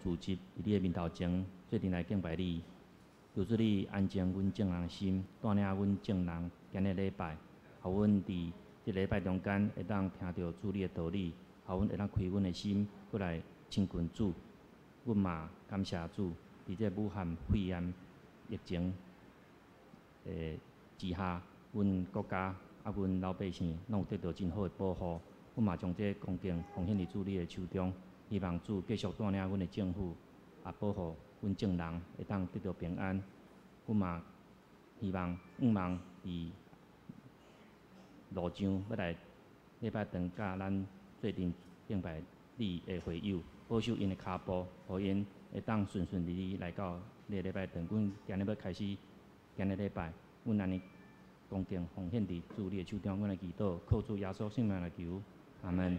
聚集伫你的面头前，做阵来敬拜你。求主你安静阮众人的心，带领阮众人今日礼拜，予阮伫这礼拜中间会当听著主你的道理，予阮会当开阮的心，阁来亲近主。阮嘛感谢主，伫这武汉肺炎疫情的之下，阮国家啊，阮老百姓拢有得到真好的保护。阮嘛将这光景奉献伫主你的手中，希望主继续带领阮的政府，也保护阮众人会当得到平安。阮嘛希望向望伫路上欲来礼拜堂佮咱做阵敬拜你的会友，保守𪜶的跤步，予𪜶会当顺顺利利来到你的礼拜堂。阮今日欲开始今日礼拜，阮按呢恭敬奉献伫主你的手中，阮来祈祷，靠主耶稣圣名来求，阿门。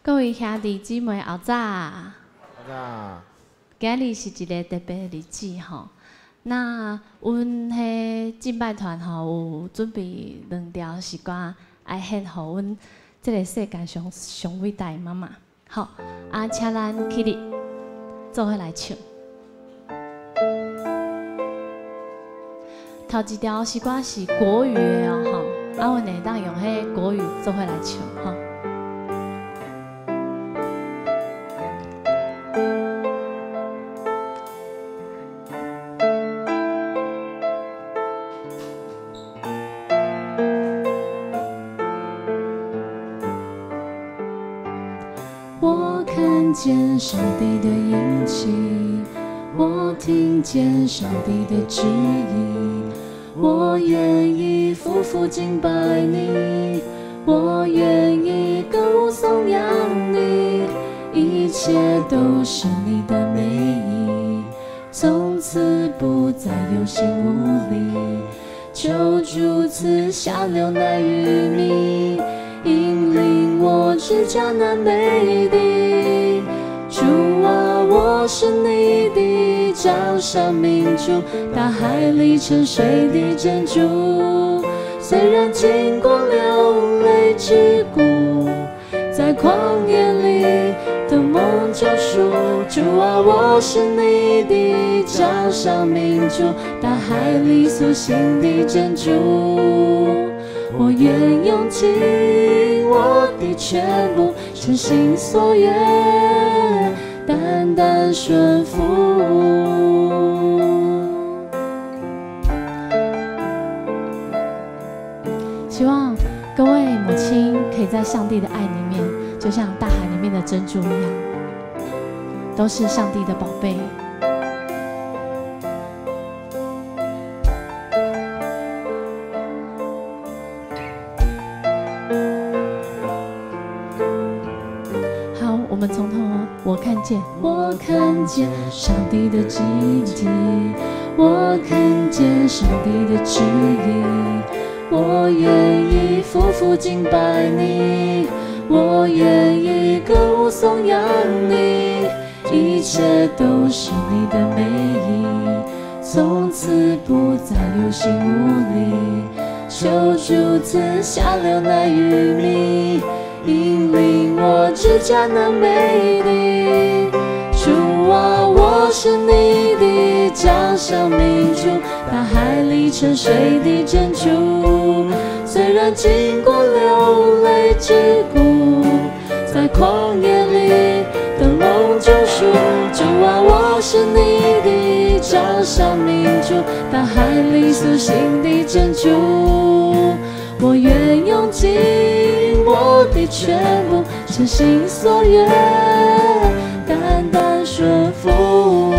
各位兄弟姊妹，后早。后早。今日是一个特别的日子吼。那阮彼敬拜团吼有准备两条诗歌，爱献予阮这个世间上上伟大的妈妈。好，啊，请咱起立，做伙来唱。头一条诗歌是国语的哦，吼，啊，阮会当用彼国语做伙来唱吼。见上帝的应许，我听见上帝的旨意，我愿意俯伏敬拜你，我愿意歌舞颂扬你，一切都是你的美意，从此不再有心无力。求主赐下流奶与蜜，引领我至迦南美地。主啊，我是你的掌上明珠，大海里沉睡的珍珠。虽然经过流泪之谷，在旷野里的梦救赎。主啊，我是你的掌上明珠，大海里苏醒的珍珠。我愿用尽我的全部，诚心所愿，单单顺服。希望各位母亲可以在上帝的爱里面，就像大海里面的珍珠一样，都是上帝的宝贝。好，我们从头。我看见，我看见上帝的奇迹，我看见上帝的旨意，我愿意俯伏敬拜你，我愿意歌舞颂扬你，一切都是你的美意，从此不再有心无力。求主赐下流奶与蜜，引领我至迦南美地。主啊，我是你的掌上明珠，大海里沉睡的珍珠。虽然经过流泪之谷，在旷野里的梦救赎。主啊，我是你的掌上明珠，大海里苏醒的珍珠。我愿用尽我的全部，诚心所愿，单单顺服。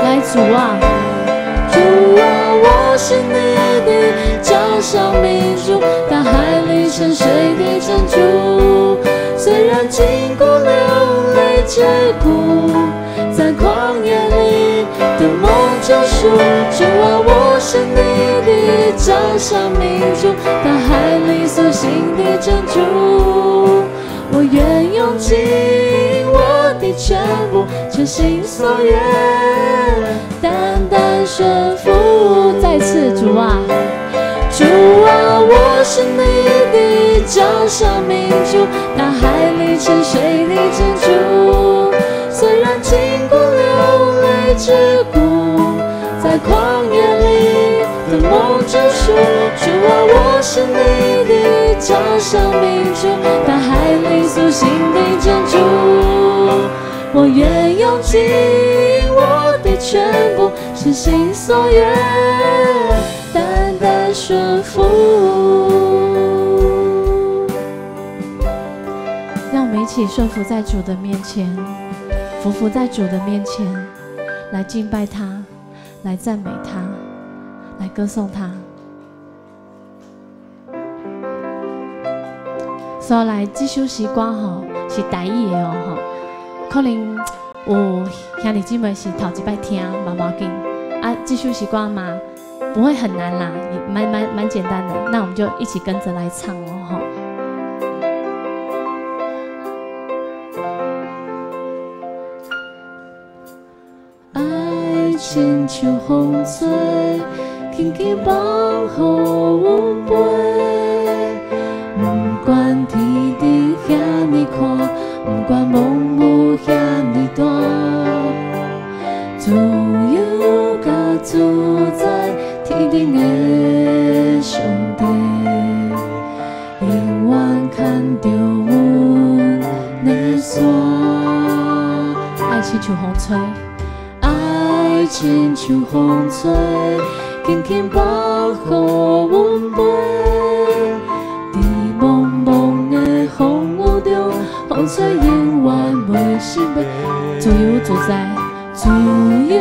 来，主啊，主啊，我是你的掌上明珠，大海里沉睡的珍珠。虽然经过流泪之谷，在救赎。主啊，我是你的掌上明珠，大海裡蘇醒的珍珠。我願用盡我的全部，全心所願，單單順服。再次，主啊，主啊，我是你的掌上明珠，大海裡沉睡的珍珠。雖然經過流淚之谷，在曠野裡的夢之樹。主啊，我是你的掌上明珠，大海裡蘇醒的珍珠。我願用盡我的全部，全心所願，單單順服。讓我們一起順服在主的面前，俯伏在主的面前，來敬拜他，來讚美他，來歌頌他。所以來這首詩歌吼是台語的哦吼，可能有兄弟姊妹是頭一擺聽，嘛無要緊啊。這首詩歌嘛不會很難啦，也蠻簡單的。那我們就一起跟着來唱哦吼。愛親像風吹，輕輕放予阮飛。不管天頂遐爾寬，不管夢霧遐爾大，自由佮自在，天頂的上帝，永遠牽著阮的線。愛親像風吹，愛親像風吹，輕輕放予阮飛。在茫茫的風雨中，風吹永遠袂失迷。自由自在，自由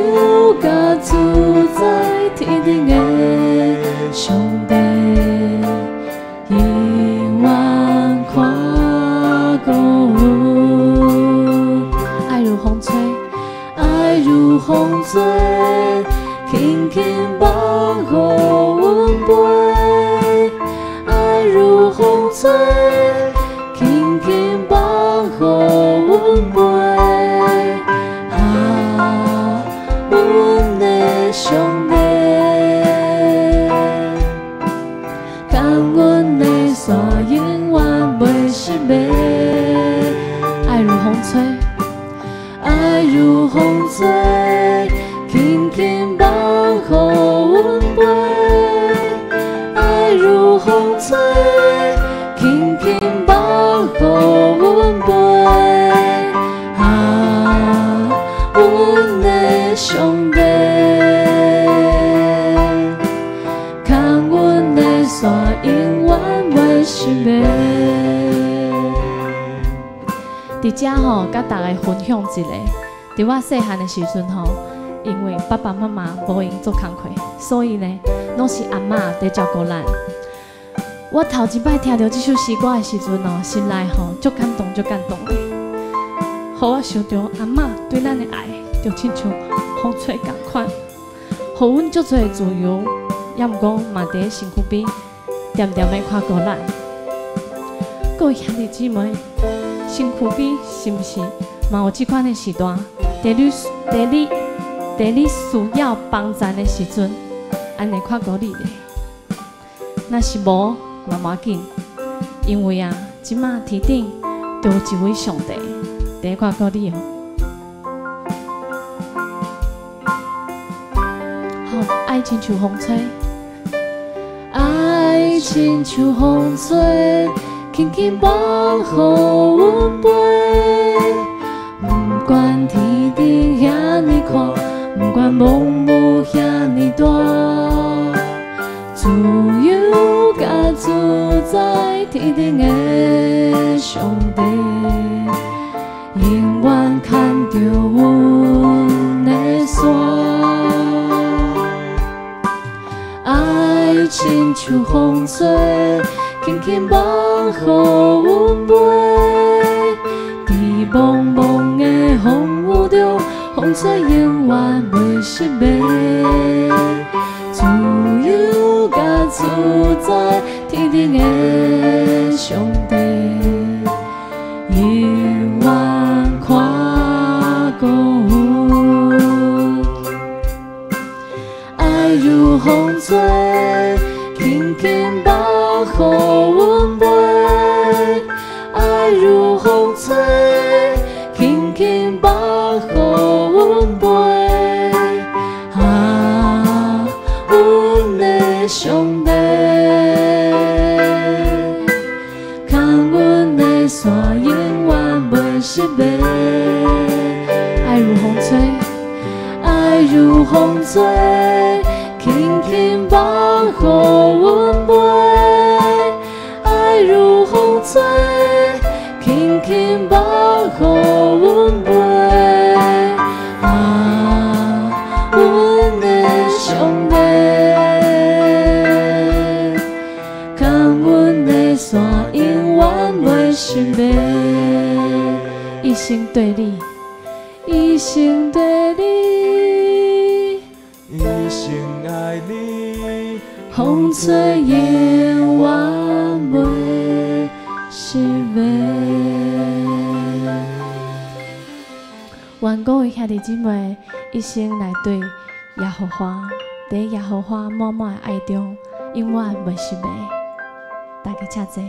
佮自在，天頂的上帝，永遠看顧阮。愛如風吹，愛如風吹，輕輕放予阮飛。愛如風吹，輕輕放予阮飛。啊，阮的上帝，牽阮的線永遠袂失迷。愛如風吹，愛如風吹，輕輕放予阮飛。愛如風吹，輕輕放予阮飛。啊，阮的上帝，牽阮的線永遠袂失迷。佇遮吼，佮大家分享一下，佇我細漢的時陣吼，因為爸爸媽媽無閒做工課，所以呢，攏是阿嬤佇照顧咱。我頭一擺聽著這首詩歌的時陣哦，心內吼足感動，足感動的，予我想著阿嬤對咱的愛，就親像風吹仝款，予阮足濟自由，也毋過嘛佇身軀邊恬恬的看顧咱。各位兄弟姊妹，身軀邊是毋是嘛有這款的時段？佇你需要幫助的時陣，按呢看顧你咧。若是無，嘛無要緊，因為啊，這馬天頂就有一位上帝佇看顧你哦。好，愛親像風吹，愛親像風吹，輕輕放予阮飛。不管天頂遐爾寬，不管夢霧遐爾大，自由佮自在，天頂的上帝，永遠牽著阮的線。愛親像風吹，輕輕放予阮飛。在茫茫的風雨中，風风吹永遠袂熄灭。自由佮自在，天顶的上帝，永遠看顧阮。愛如風吹，輕輕放予阮飛。愛如風吹，輕輕放予阮飛。啊，阮的上帝，牽阮的線永遠袂熄滅。愛如風吹，愛如風吹，輕輕放予阮飛。愛如風吹，輕輕放予阮飛。啊，阮的上帝，牽阮的線永遠袂熄滅。一生對你，一生對你，一生愛你，風吹永遠袂熄滅。願各位兄弟姊妹一生來對耶和華，佇耶和華滿滿的愛中，永遠袂熄滅。大家請坐。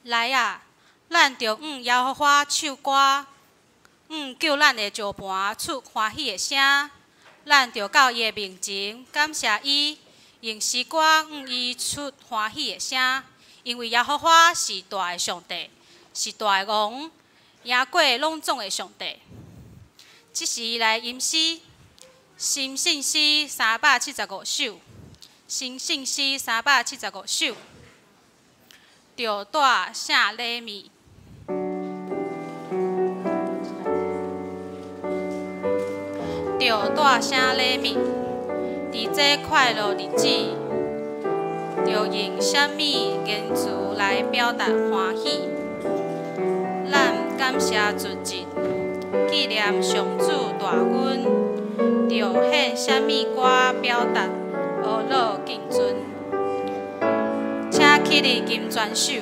來啊，咱著向耶和華唱歌，向救咱的石磐出歡喜的聲。咱著到伊的面前感謝伊，用詩歌向伊出歡喜的聲。因為耶和華是大的上帝，是大的王，贏過攏總的上帝。這時來吟詩，新聖詩375首，新聖詩375首。著帶聖禮物，著帶聖禮物，佇這快樂日子，著用啥物言辭來表達歡喜？咱感謝主日，紀念上主大恩，著獻啥物歌表達阿樂敬尊？請起立金磚手。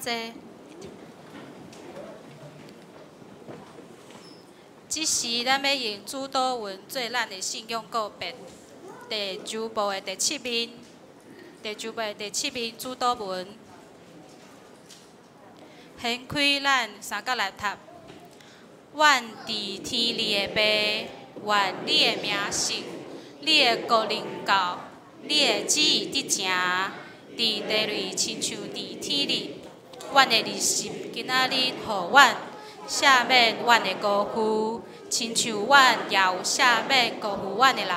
坐。这时，咱欲用主祷文做咱的信仰告别。第九部的第七面，第九部的第七面主祷文。掀开咱三角来读。愿伫天里的父，愿你的名圣，你的国临到，你的旨意得成，伫地里亲像伫天里。阮的日食今仔日予阮，赦免阮的辜负，亲像阮也有赦免辜负阮的人。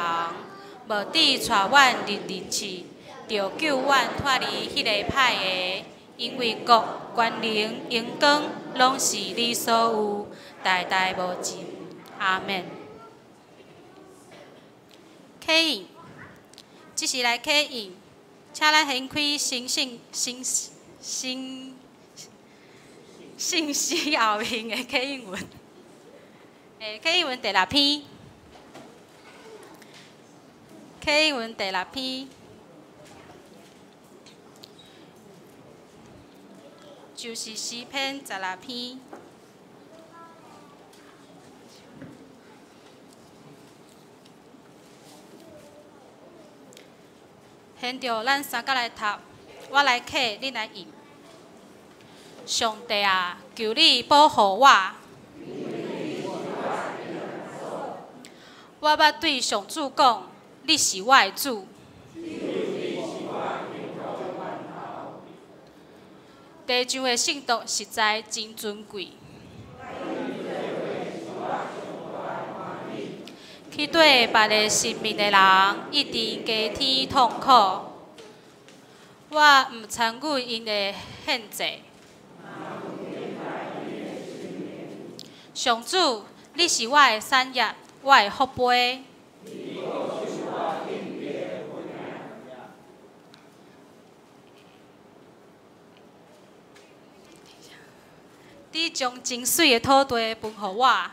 无致带阮入入试，著救阮脫離彼个歹的。因為國、權能、榮光，攏是你所有，代代無盡。阿們。啟應，這時來啟應，請咱掀開新信新新信息後面的啟應文。啟應文第六篇，啟應文第六篇。就是詩篇16篇。現著咱三角來讀，我來啟，恁來應。上帝啊，求你保護我。我捌對上主講，你是我的主。地上的聖徒實在真尊貴。去對別个神明的人，一定加添痛苦。我毋參與𪜶的獻祭。上主，你是我的產業，我的福杯。你將真媠的土地分予我。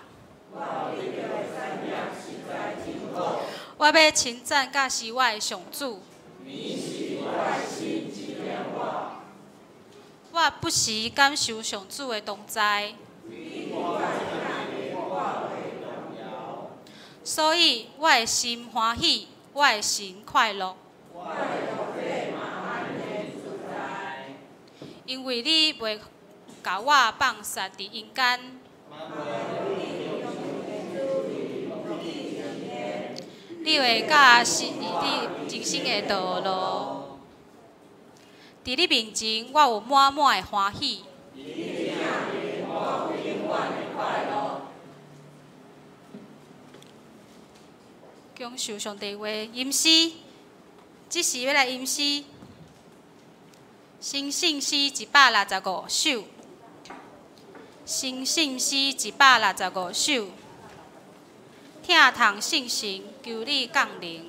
我欲稱讚佮是我的上主。我不時感受上主的同在。所以我的心歡喜，我的神快樂。因為你袂共我放殺佇陰間。你會教示你人生的道路。佇你面前，我有滿滿的歡喜。享受上帝話，吟詩，這時欲來吟詩，新信詩165首。新信詩165首，疼痛聖神，求你降臨。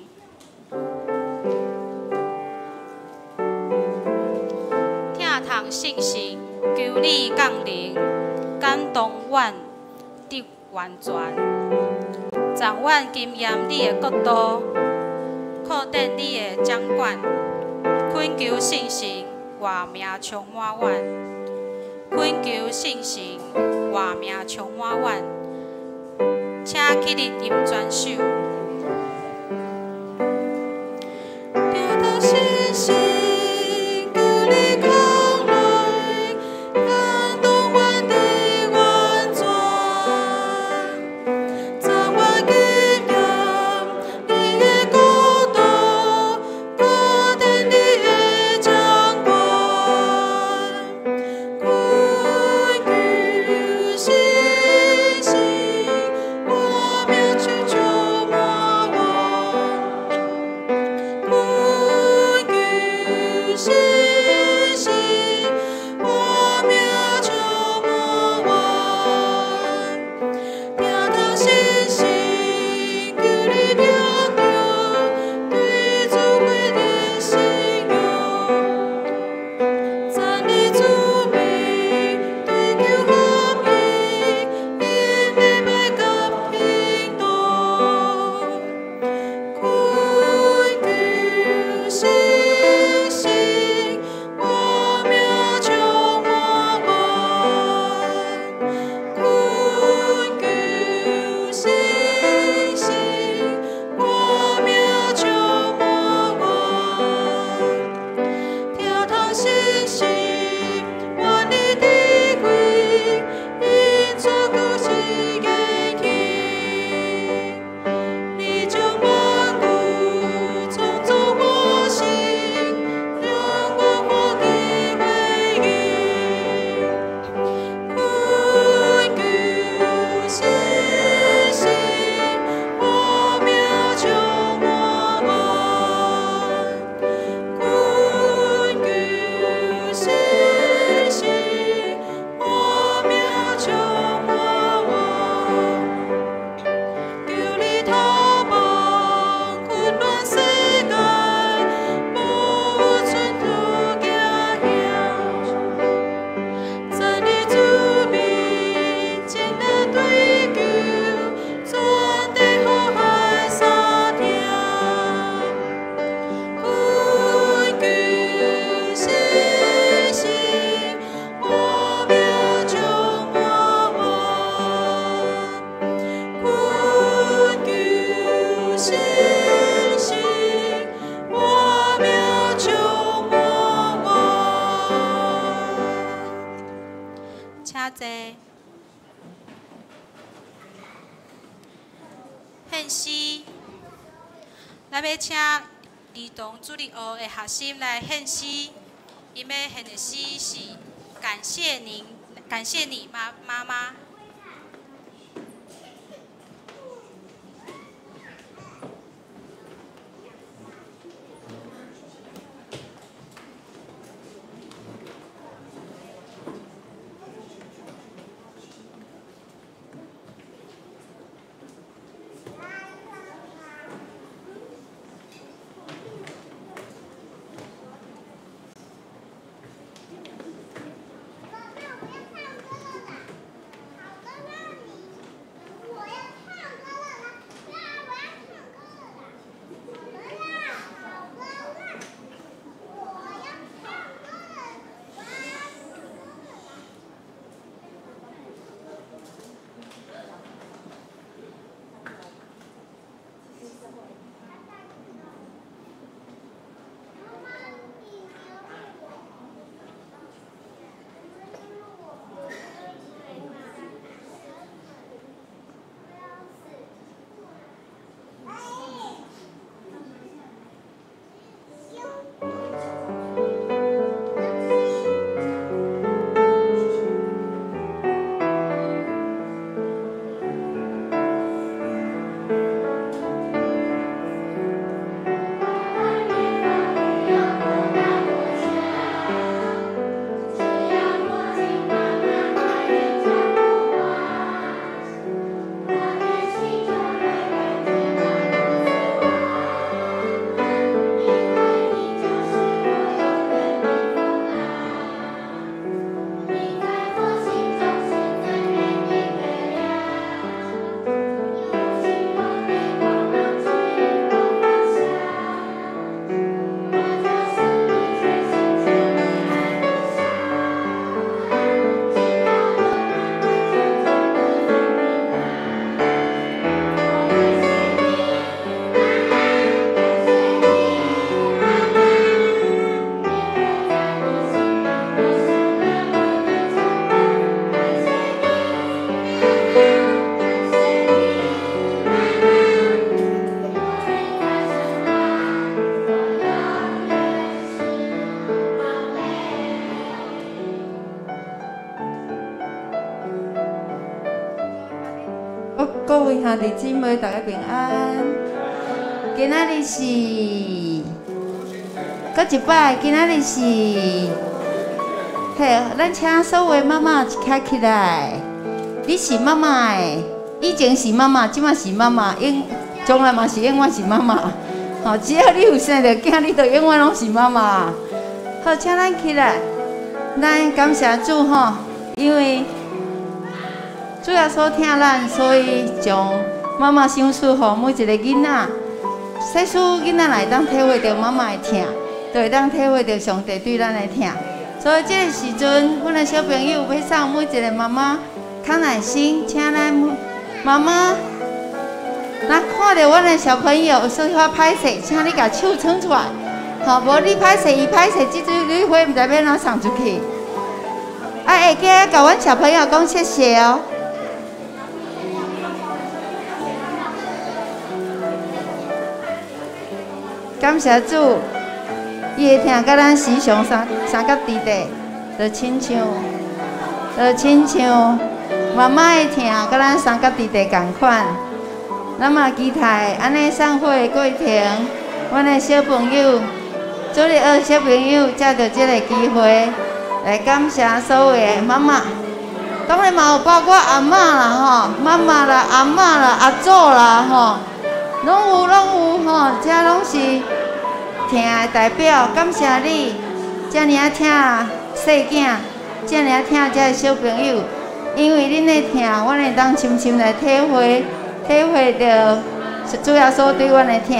疼痛聖神，求你降臨，感動阮得完全，贈阮經驗你的國度，擴展你的掌管，懇求聖神，願名充滿阮。懇求聖神，願名充滿阮，請起立吟全首。疼痛聖神，求你降臨，感動阮的完全，贈阮經驗你的國度，擴展你的掌管。懇求聖神，我命充滿。济。献诗，咱欲请儿童主日学的学生来献诗，𪜶欲献的诗是感谢您，感谢你妈妈妈。各位兄弟姊妹，大家平安。今仔日是，閣一擺，今仔日是，嘿，咱請所有媽媽徛起來。你是媽媽的，以前是媽媽，這擺是媽媽，永將來嘛是永遠是媽媽。吼，只要你有生著囝，你就永遠攏是媽媽。好，請咱起來，咱感謝主吼，因為主耶穌疼咱，所以將媽媽賞賜予每一個囡仔。世事囡仔若會當體會著媽媽的疼，就會當體會著上帝對咱的疼。所以這個時陣，阮的小朋友欲送每一個媽媽康乃馨，請咱媽媽。若看著阮的小朋友說話歹勢，請你共手撐出來，吼，無你歹勢，伊歹勢，這朵花毋知欲按怎送出去。啊，會記得共阮小朋友講謝謝哦。感謝主，伊的疼佮咱時常相佮佇咧，就親像媽媽的疼佮咱相佮佇咧仝款。咱嘛期待按呢送花的過程，阮的小朋友，主日學小朋友藉著這个機會來感謝所有的媽媽。當然嘛有包括阿嬤啦吼，媽媽啦、阿嬤啦、阿祖啦吼，攏有吼，這攏是疼的代表。感謝你，遮爾啊疼細囝，遮爾啊疼這个小朋友，因為恁的疼，阮會當深深來體會。體會著主耶穌對阮的疼，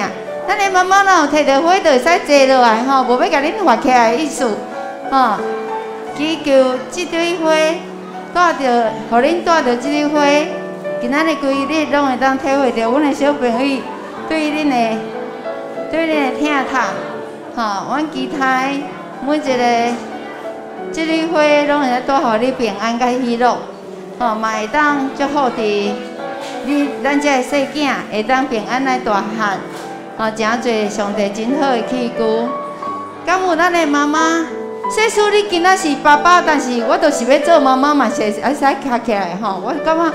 咱的媽媽若有提著花，就會使坐落來吼，無欲共恁罰起來的意思，吼。祈求這朵花帶著，予恁帶著這朵花，今仔日規日攏會當體會著阮的小朋友對恁的疼痛，吼。阮期待每一個這蕊花攏會使帶予你平安佮喜樂，吼嘛會當祝福佇你咱這个細囝會當平安來大漢，吼，誠濟上帝真好的器具。敢有咱的媽媽？說使你今仔是爸爸，但是我就是欲做媽媽嘛，是會使徛起來吼。我感覺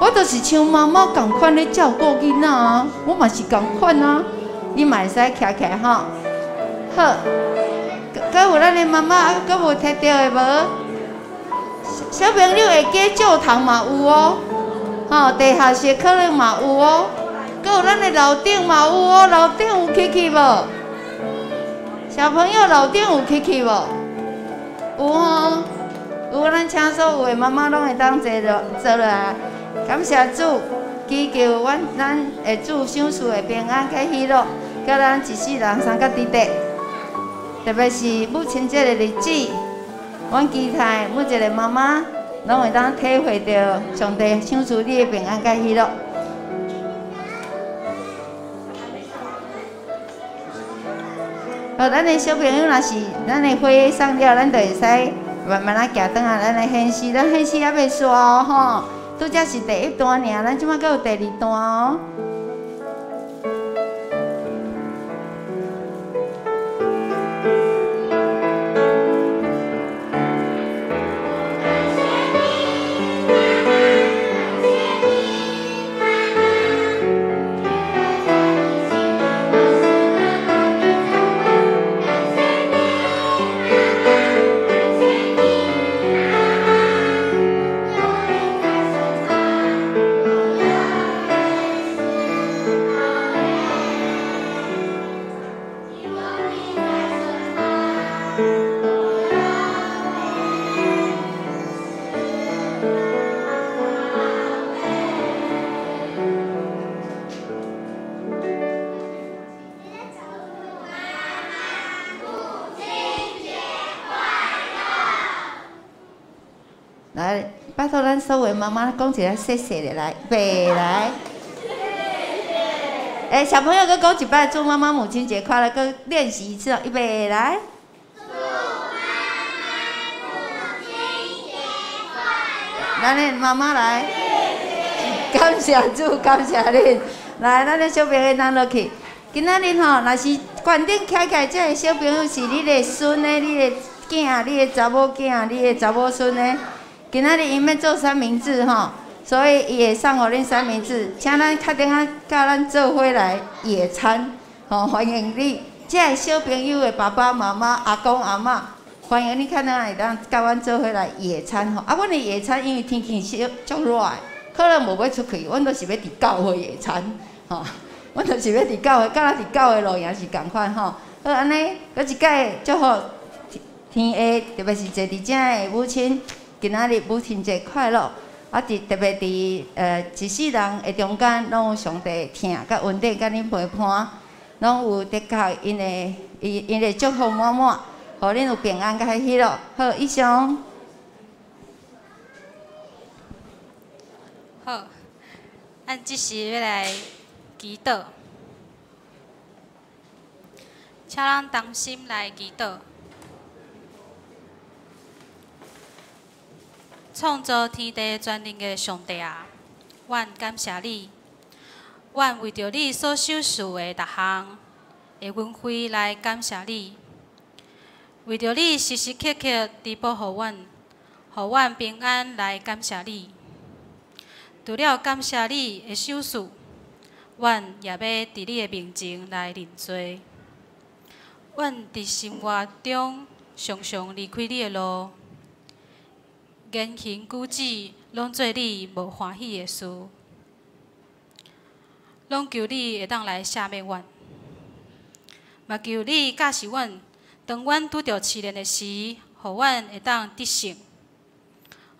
我就是像媽媽仝款咧照顧囡仔啊，我嘛是仝款啊。你嘛會使徛起來吼。好，閣有咱的媽媽，閣無提著的無？小朋友會記教堂嘛有哦，吼，地下室可能嘛有哦。閣有咱的樓頂嘛有哦，樓頂有去去無？小朋友樓頂有去去無？有吼，有咱請所有的媽媽攏會當坐落坐落來，感謝主，祈求阮咱的主賞賜的平安佮喜樂，佮咱一世人三甲弟弟。特別是母親節的日子，阮期待每一個媽媽攏會當體會著上帝賞賜你的平安佮喜樂。好，咱的小朋友若是咱的花送了，咱就會使慢慢仔行轉來。咱的獻詩，咱獻詩猶未煞哦，吼，拄才是第一段爾，咱這擺閣有第二段哦。來，拜託咱所有媽媽講一個謝謝的來，袂來。欸，小朋友閣講一擺，祝媽媽母親節快樂，閣練習一次哦，預備來。祝媽媽母親節快樂。咱的媽媽來，感謝主，感謝恁。來，咱的小朋友拿落去。今仔日吼，若是懸頂徛起來，這个小朋友是你的孫的、你的囝、你的查某囝、你的查某孫的。今仔日𪜶欲做三明治吼，所以伊會送予恁三明治，請咱敲電話佮咱做伙來野餐，吼，歡迎你！這个小朋友的爸爸媽媽、阿公阿嬤，歡迎你敲電話會當佮阮做伙來野餐吼。啊，阮的野餐因為天氣小足熱的，可能無欲出去，阮都是欲佇教會野餐，吼，阮就是欲佇教會，敢若佇教會露營是仝款吼。好，按呢，閣一擺祝福天下，特別是坐佇遮的母親。今仔日母親節快樂！啊，佇特別佇一世人的中間，攏有上帝疼佮恩典佮恁陪伴，攏有得到𪜶的伊𪜶的祝福滿滿，予恁有平安佮喜樂。好，以上。好，咱這時欲來祈禱，請咱同心來祈禱。創造天地全能的上帝啊，阮感謝你，阮為著你所賞賜的逐項的恩惠來感謝你，為著你時時刻刻佇保護阮，予阮平安來感謝你。除了感謝你的賞賜，阮也欲佇你的面前來認罪。阮佇生活中常常離開你的路。言行舉止攏做你無歡喜的事，攏求你會當來赦免阮，嘛求你教示阮，當阮拄著試煉的時，予阮會當得勝，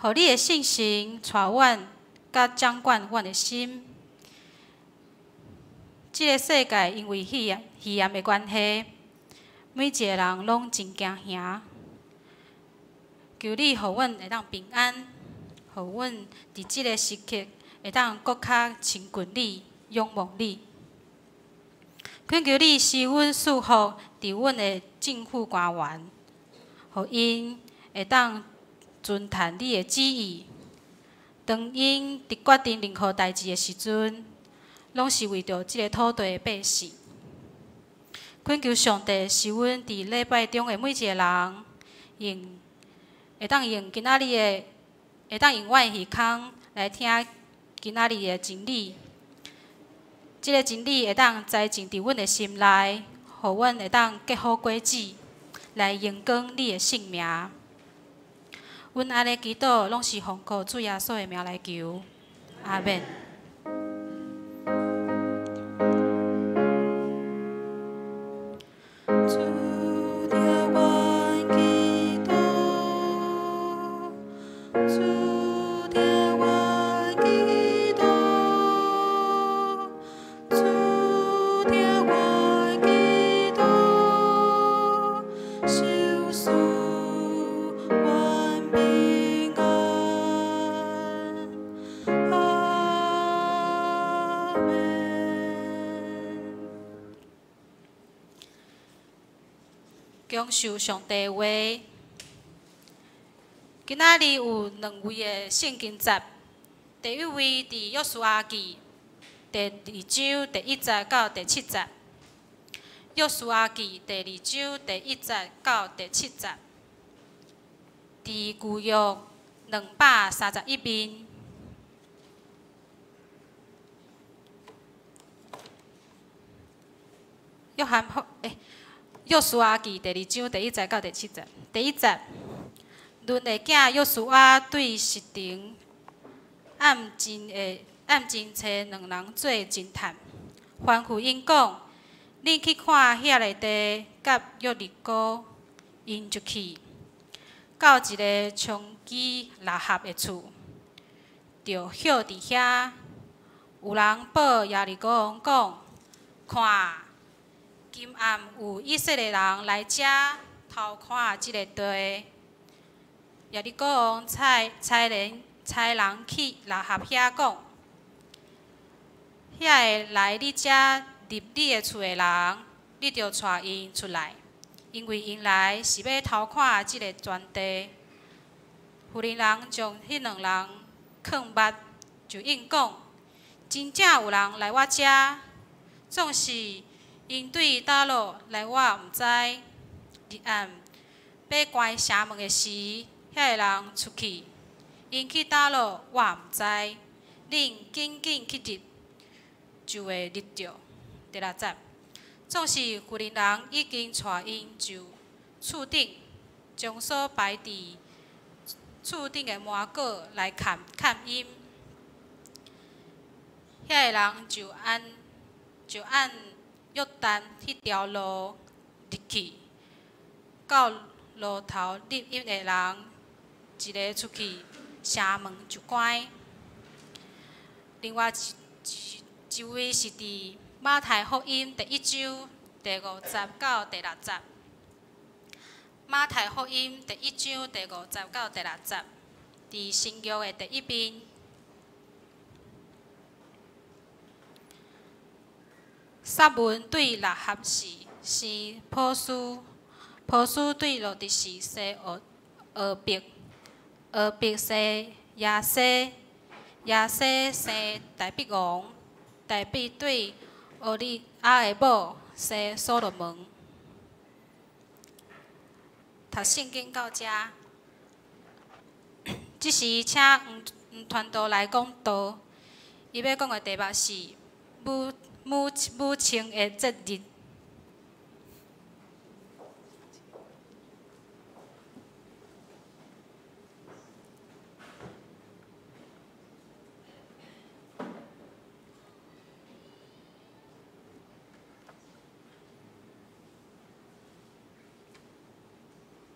予你的聖神帶阮，佮掌管阮的心。這个世界因為肺炎的關係，每一個人攏真驚嚇。求你予阮會當平安，予阮佇這个時刻會當閣較親近你、仰望你。懇求你賜阮賜福佇阮的政府官員，予𪜶 会当遵趁你的旨意。当𪜶伫决定任何代志的时阵，拢是为著这个土地的百姓。恳求上帝使阮伫礼拜中的每一个人，用会当用今仔日的，会当用阮的耳孔来听今仔日的真理。这个真理会当栽种伫阮的心内，予阮会当结好果子，来荣光你的圣名。阮按呢祈祷，拢是奉靠主耶稣的名来求，阿免。主听阮祈祷，主听阮祈祷，主听阮祈祷，求赐阮平安，阿们。享受上帝的话。今仔日有两位的圣经节，第一位伫约书亚记第二章第一节到第七节。约书亚记第二章第一节到第七节，伫旧约231面。约翰福约书亚记第二章第一节到第七节。第一节，嫩的囝约书亚对实亭暗真找两人做侦探，吩咐𪜶讲：恁去看遐个地佮约利哥。𪜶就去到一个娼妓喇合的厝，就歇伫遐。有人报耶利哥王讲：看，今暗有以色列人来遮偷看这个地。耶利哥王差人去喇合遐讲：遐个来你遮入你的厝的人，你著带𪜶出来，因为𪜶来是欲偷看这个全地。妇人将彼两人囥密，就应讲：真正有人来我遮，总是𪜶对佗落来，我毋知。日暗欲关城门的时，遐个人出去，𪜶去佗落，我毋知。恁紧紧去入，就会入著。第六节，总是妇人已经带𪜶就厝顶，将所摆伫厝顶的麻果来崁𪜶。遐个人就按约旦彼条路入去，到路头入邑的人一个出去，城门就关。另外一位是伫马太福音第一章第五节到第六节。马太福音第一章第五节到第六节，伫新约的第一面。撒文对喇合氏生波斯，波斯对罗得氏生俄别，俄别生耶西，耶西生大卫王，大卫对乌利亚的某生所罗门。读圣经到遮，这时请黄传道来讲道，伊欲讲的题目是母亲的节日。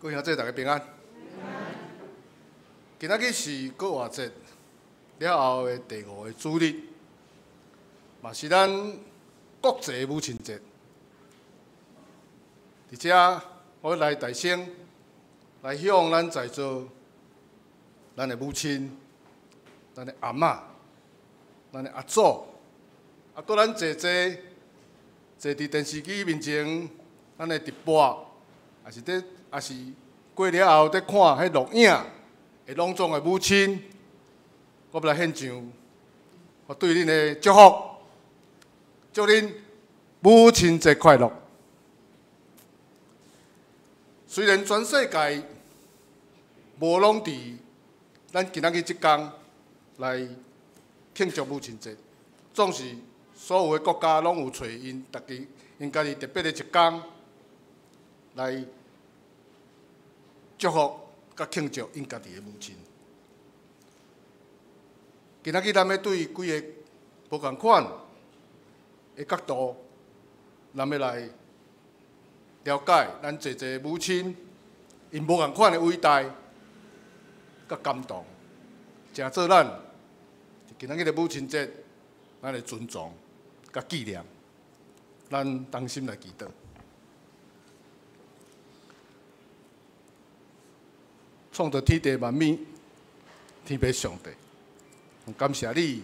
各位兄弟，大家平安。今仔日是复活节了后的第五个主日，嘛是咱国际母亲节。伫遮，我来代先来向咱在座咱的母亲、咱的阿嬷、咱的阿祖，啊，阁咱坐伫电视机面前，咱的直播，也是伫，也是過了後，佇看彼錄影的攏總的母親，我欲來獻上我對恁的祝福，祝恁母親節快樂。雖然全世界無攏佇咱今仔日這工來慶祝母親節，總是所有的國家攏有揣𪜶家己𪜶家己特別的一工來祝福佮慶祝𪜶家己的母親。今仔日咱欲對幾个無仝款的角度，咱欲來了解咱濟濟母親𪜶無仝款的偉大佮感動，誠做咱今仔日的母親節，咱會尊重佮紀念，咱同心來祈禱。創造天地萬物，天父上帝，感謝你，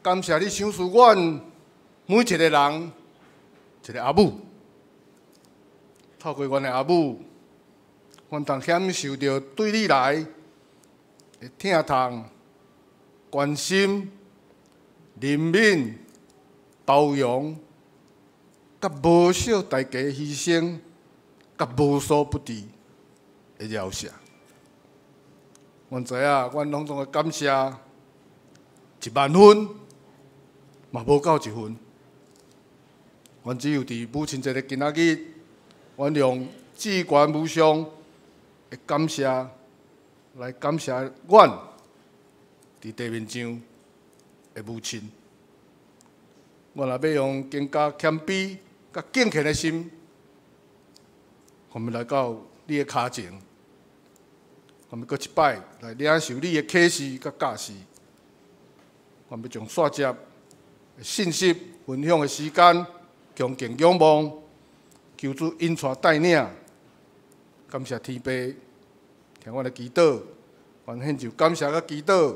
感謝你賞賜阮每一个人一个阿母，透過阮的阿母，阮通享受著對你來的疼痛、關心、憐憫、包容，佮無少代價犧牲，佮無所不至的饒赦。阮知影，阮攏總的感謝1萬分，嘛無夠一分。阮只有佇母親節的今仔日，阮用至懸無上的感謝來感謝阮佇地面上的母親。阮也欲用更加謙卑、佮敬虔的心，我們來到你的跤前，我們閣一擺來領受你的啟示佮教示。我們欲將煞接信息分享的時間，恭敬仰望，求主引帶帶領，感謝天父聽阮的祈禱，阮獻上感謝佮祈禱，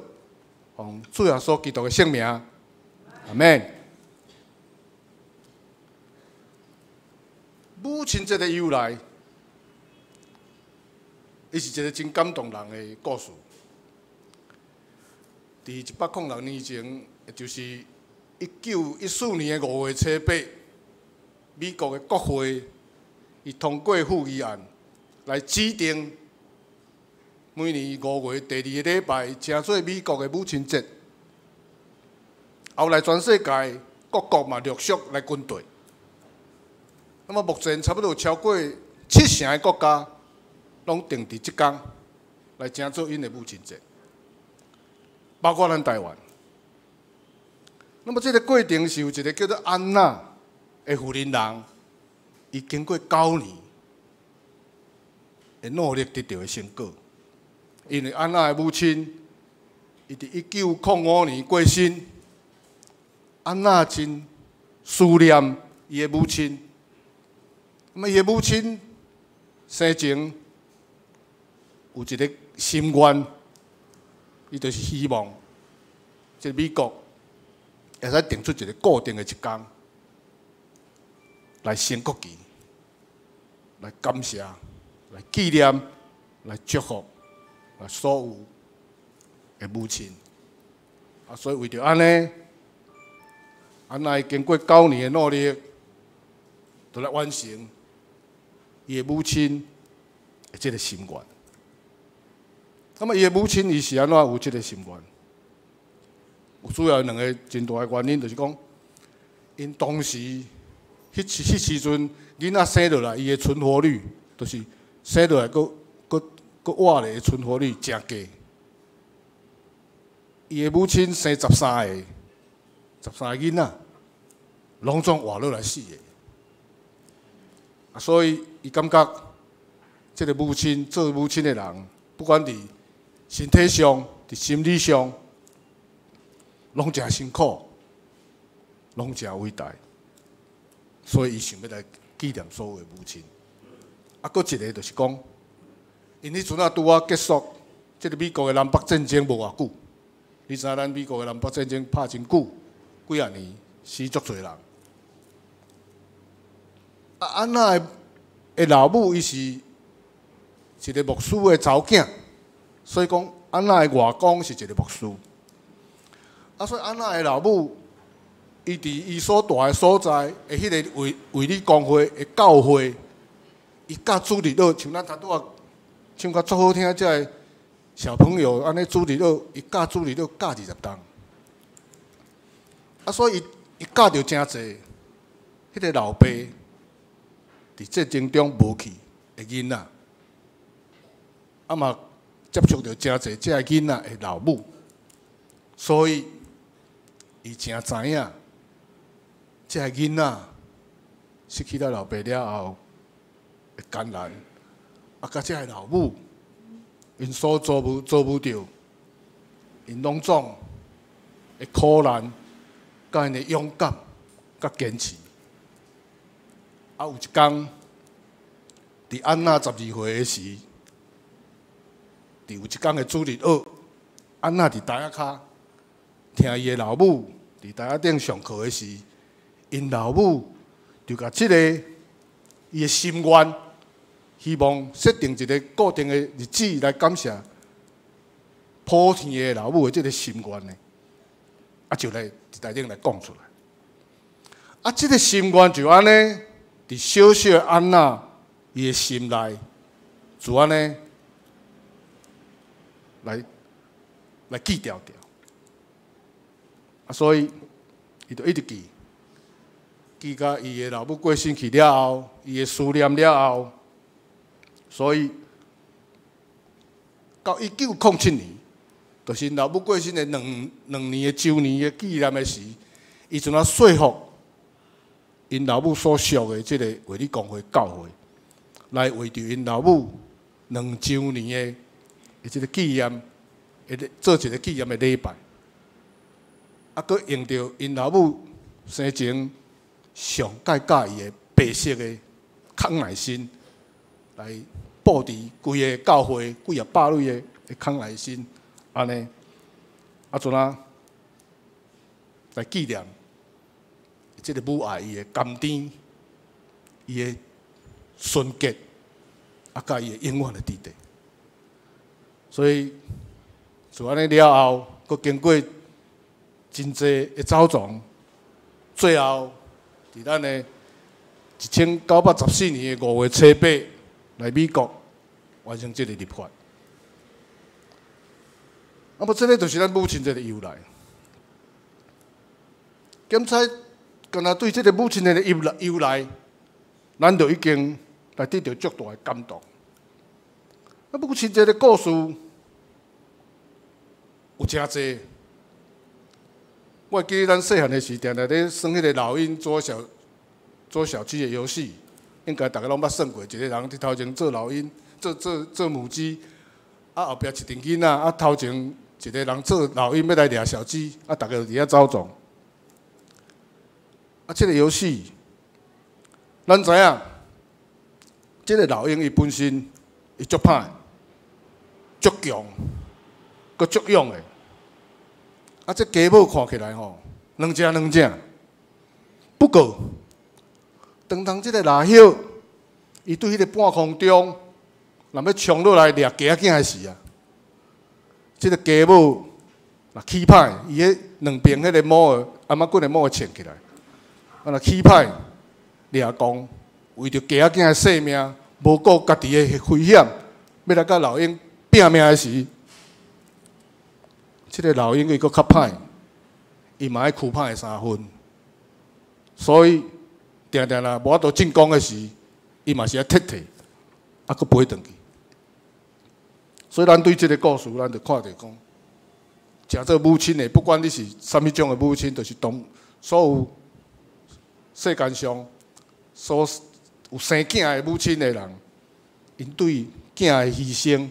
奉主耶穌基督的聖名，阿們。母親節的由來，伊是一个真感動人的故事。佇106年前，也就是1914年的5月初八，美國的國會伊通過附議案，來指定每年5月第二個禮拜，稱做美國的母親節。後來全世界各國嘛陸續來跟綴。那麼目前差不多有超過7成的國家，攏定佇這工來稱做𪜶的母親節，包括咱台灣。那麼這個過程是有一個叫做安娜的婦人人，伊經過9年的努力得著的成果。因為安娜的母親，伊佇1905年過身，安娜真思念伊的母親。那麼伊的母親生前有一個心願，伊就是希望這個美國會使定出一個固定的一工，來升國旗，來感謝、來紀念、來祝福所有的母親。啊，所以為著按呢，安娜經過9年的努力，就來完成伊的母親的這個心願。那麼伊的母親伊是按怎有這個心願？有主要兩個真大的原因，就是講，𪜶當時彼時陣囡仔生落來，伊的存活率，就是生落來閣活咧的存活率誠低。伊的母親生13個，13個囡仔，攏總活落來4個。啊，所以伊感覺，這個母親做母親的人，不管佇身體上、佇心理上，攏誠辛苦，攏誠偉大，所以伊想欲來紀念所有的母親。啊，閣一個就是講，𪜶彼陣仔拄仔結束這個美國的南北戰爭無偌久，你知影咱美國的南北戰爭拍真久，幾仔年死足濟人。啊，安娜的老母伊是一个牧師的查某囝，所以講安娜的外公是一個牧師。啊，所以安娜的老母，伊佇伊所蹛的所在的彼个衛理公會的教會，伊教主日學，像咱頭拄仔唱甲足好聽，這个小朋友按呢主日學，伊教主日學教20冬。啊，所以伊教著誠濟，彼个老爸佇戰爭中無去的囡仔，啊嘛接觸著誠濟這个囡仔的老母，所以伊誠知影，這个囡仔失去了老爸了後的艱難，啊，佮這个老母𪜶所遭遇著，𪜶攏總的苦難，佮𪜶的勇敢，佮堅持。啊，有一工，佇安娜12歲的時，佇有一工的主日學，安娜佇台仔跤聽伊的老母佇台仔頂上課的時，𪜶老母就共這个伊的心願，希望設定一個固定的日子來感謝普天的老母的這个心願呢，啊，就來佇台頂來講出來。啊，這个心願就按呢，佇小小的安娜伊的心內，就按呢來記牢牢。啊，所以伊就一直記，記甲伊的老母過身去了後，伊的思念了後，所以到1907年，就是𪜶老母過身的兩年的周年的紀念的時，伊陣仔說服𪜶老母所屬的這个衛理公會教會，來為著𪜶老母2週年的這个紀念，會做一个紀念的禮拜，啊，閣用著𪜶老母生前上蓋佮意的白色的康乃馨，來布置規个教會幾仔百蕊的康乃馨，按呢，啊，陣仔來紀念這个母愛伊的甘甜，伊的純潔，啊，佮伊的永遠的值得。所以，自按呢了後，閣經過真濟的走撞，最後佇咱的1914年的5月初8來美國完成這个立法。啊，無這个就是咱母親節的由來。檢采，敢若對這个母親節的由來，咱就已經來得著足大的感動。啊，母親節的故事有誠濟。我會記得咱細漢的時，定定咧耍彼个老鷹捉小雞的遊戲，應該逐家攏捌耍過。一個人佇頭前做老鷹，做母雞，啊後壁一陣囡仔，啊頭前一個人做老鷹欲來掠小雞，啊逐家就佇遐走撞。啊，這个遊戲，咱知影，這个老鷹伊本身伊足歹，足強，閣足勇的。啊，這雞母看起來吼，軟正軟正。不過，當這个老鷹，伊對彼个半空中，若欲衝落來掠雞仔囝的時啊，這个雞母若起歹，伊彼兩爿彼个毛的頷仔骨的毛會穿起來，啊若起歹掠狂，為著雞仔囝的性命，無顧家己的危險，欲來佮老鷹拚命的時，這个老鷹伊閣較歹，伊嘛愛屈歹三分，所以定定若無法度進攻的時，伊嘛是愛撤退，啊，閣飛轉去。所以咱對這个故事，咱就看著講，誠做母親的，不管你是啥物種的母親，就是當所有世間上所有生囝的母親的人，𪜶對囝的犧牲、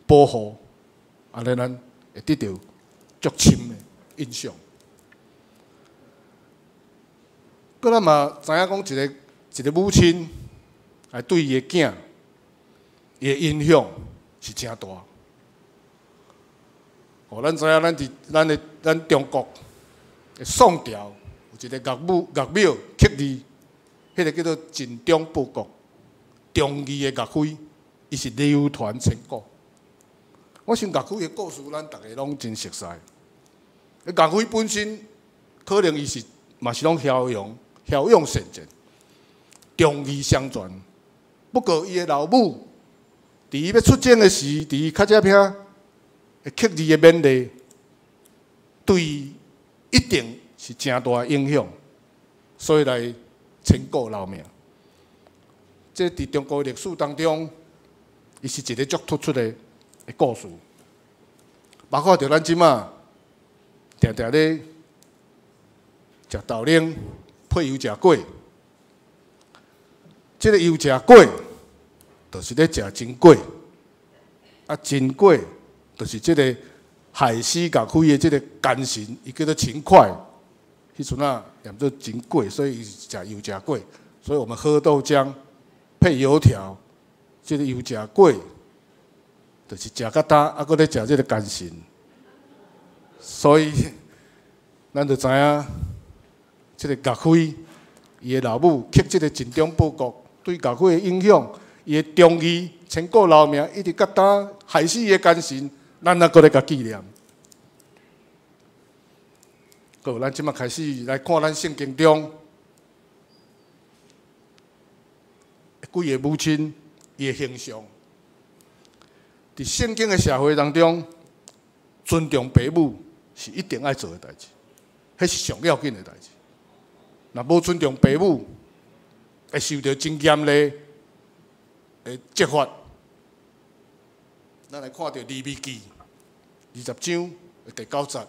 保護，按呢咱會得著足深的印象。閣咱嘛知影講，一个一个母親來對伊的囝，伊的影響是誠大。哦，咱知影，咱佇咱的咱中國的宋朝有一個岳母岳廟刻字，彼个叫做盡忠報國，忠義的岳飛。伊是流傳千古。我想岳飛的故事，咱逐家攏真熟悉。岳飛本身可能伊是嘛是攏驍勇、驍勇善戰，忠義相傳。不過伊的老母，佇伊欲出征的時，佇伊較早遐會刻意的勉勵，對伊一定是誠大的影響，所以來千古留名。這佇中國歷史當中，伊是一个足突出的故事。包括著咱這馬定定咧食豆奶配油食粿，這个油食粿，就是咧食煎粿，啊煎粿就是這个害死岳飛的這个奸臣，伊叫做秦檜，彼陣仔念做煎粿，所以伊是食油食粿，所以我們喝豆漿配油條，這个油食粿，就是食較焦，啊，閣咧食這个奸臣，所以咱就知影，這个岳飛伊的老母刻這个盡忠報國，對岳飛的影響，伊的忠義千古留名，一直到今害死伊的奸臣，咱猶閣咧共紀念。好，咱這馬開始來看咱聖經中幾个母親伊的形象。佇聖經的社會當中，尊重爸母是一定愛做的代誌，彼是上要緊的代誌。若無尊重爸母，會受著真嚴厲的責罰。咱來看著利未記20章的第9節，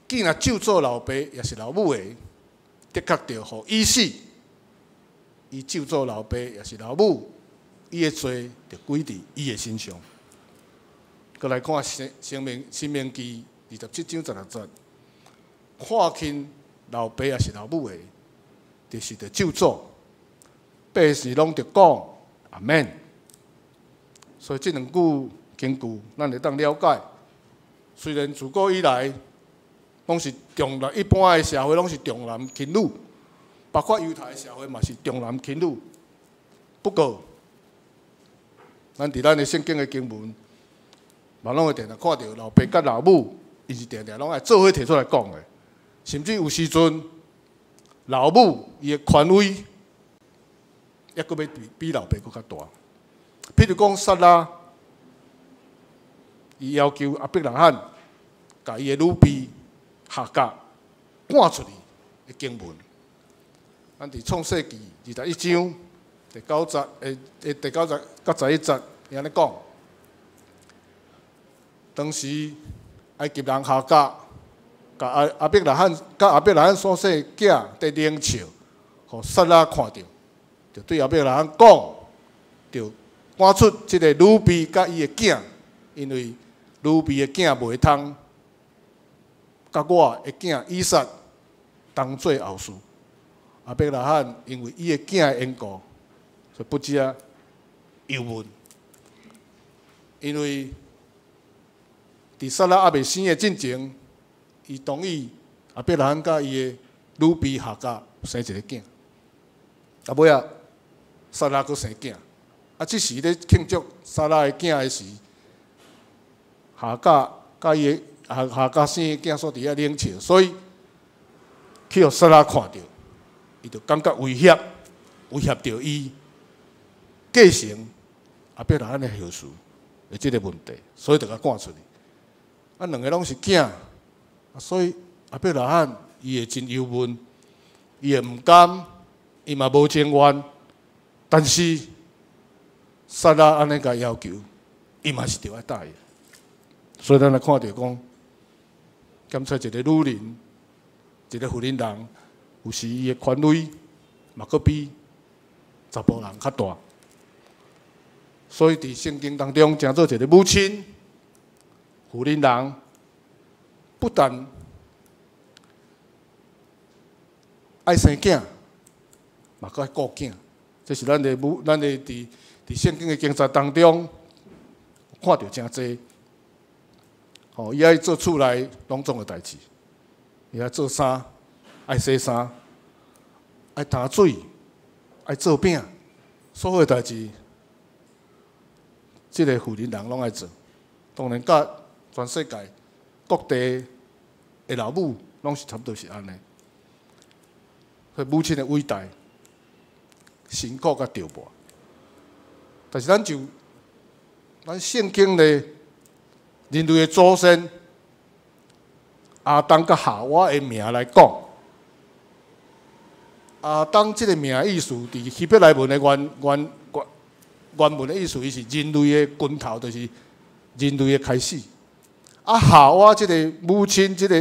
既若咒詛老爸抑是老母的，的確著予伊死。伊咒詛老爸抑是老母，伊的罪就歸佇伊的身上。閣來看《申命記》27章16節，看輕老爸抑是老母的，就是著咒詛，百姓攏著講阿們。所以這兩句經句，咱會當了解。雖然自古以來，攏是重男，一般的社會攏是重男輕女，包括猶太社會嘛是重男輕女。不過，咱佇咱的聖經的經文，嘛攏會定定看著老爸佮老母，𪜶是定定攏愛做伙提出來講的。甚至有時陣，老母伊的權威，抑閣欲比老爸閣較大。譬如講，撒拉，伊要求亞伯拉罕，共伊的女婢夏甲趕出去的經文。咱佇創世記21章第9節，第9節佮11節，伊按呢講。當時埃及人夏甲，共亞伯拉罕，佮亞伯拉罕所生的囝佇冷笑，予撒拉看著，就對亞伯拉罕講，就趕出這个女婢佮伊的囝，因為女婢的囝袂通，佮我的囝以撒同做後嗣。亞伯拉罕因為伊的囝的緣故，所以不止啊憂悶，因為佇撒拉猶未生的進前，伊同意亞伯拉罕佮伊的女婢夏甲生一个囝。啊，尾仔撒拉閣生囝。啊，這時咧慶祝撒拉的囝的時，夏甲佮伊的夏甲生的囝煞佇遐冷笑，所以去予撒拉看著，伊就感覺威脅，威脅著伊繼承亞伯拉罕的後嗣的這个問題，所以就共趕出去。啊，兩个攏是囝，啊，所以亞伯拉罕伊會真憂悶，伊會毋甘，伊嘛無情願，但是撒拉按呢共要求，伊嘛是著愛答應。所以咱來看著講，檢測一个女人，一个婦人人，有時伊的權威嘛，閣比查埔人較大。所以佇聖經當中，成做一个母親、婦人人，不但愛生囝，嘛閣愛顧囝。這是咱的母，咱的佇聖經的經節當中看著誠濟。吼，伊愛做厝內攏總的代誌，伊愛做衫，愛洗衫，愛擔水，愛做餅，所有的代誌，這个婦人人攏愛做。當然，佮全世界各地的老母攏是差不多是按呢。所以母親的偉大，辛苦佮著磨。但是咱就咱聖經的人類的祖先亞當佮夏娃的名來講，亞當這个名意思，佇希伯來文的原文的意思，伊是人類的根頭，就是人類的開始。啊，夏娃這个母親，這个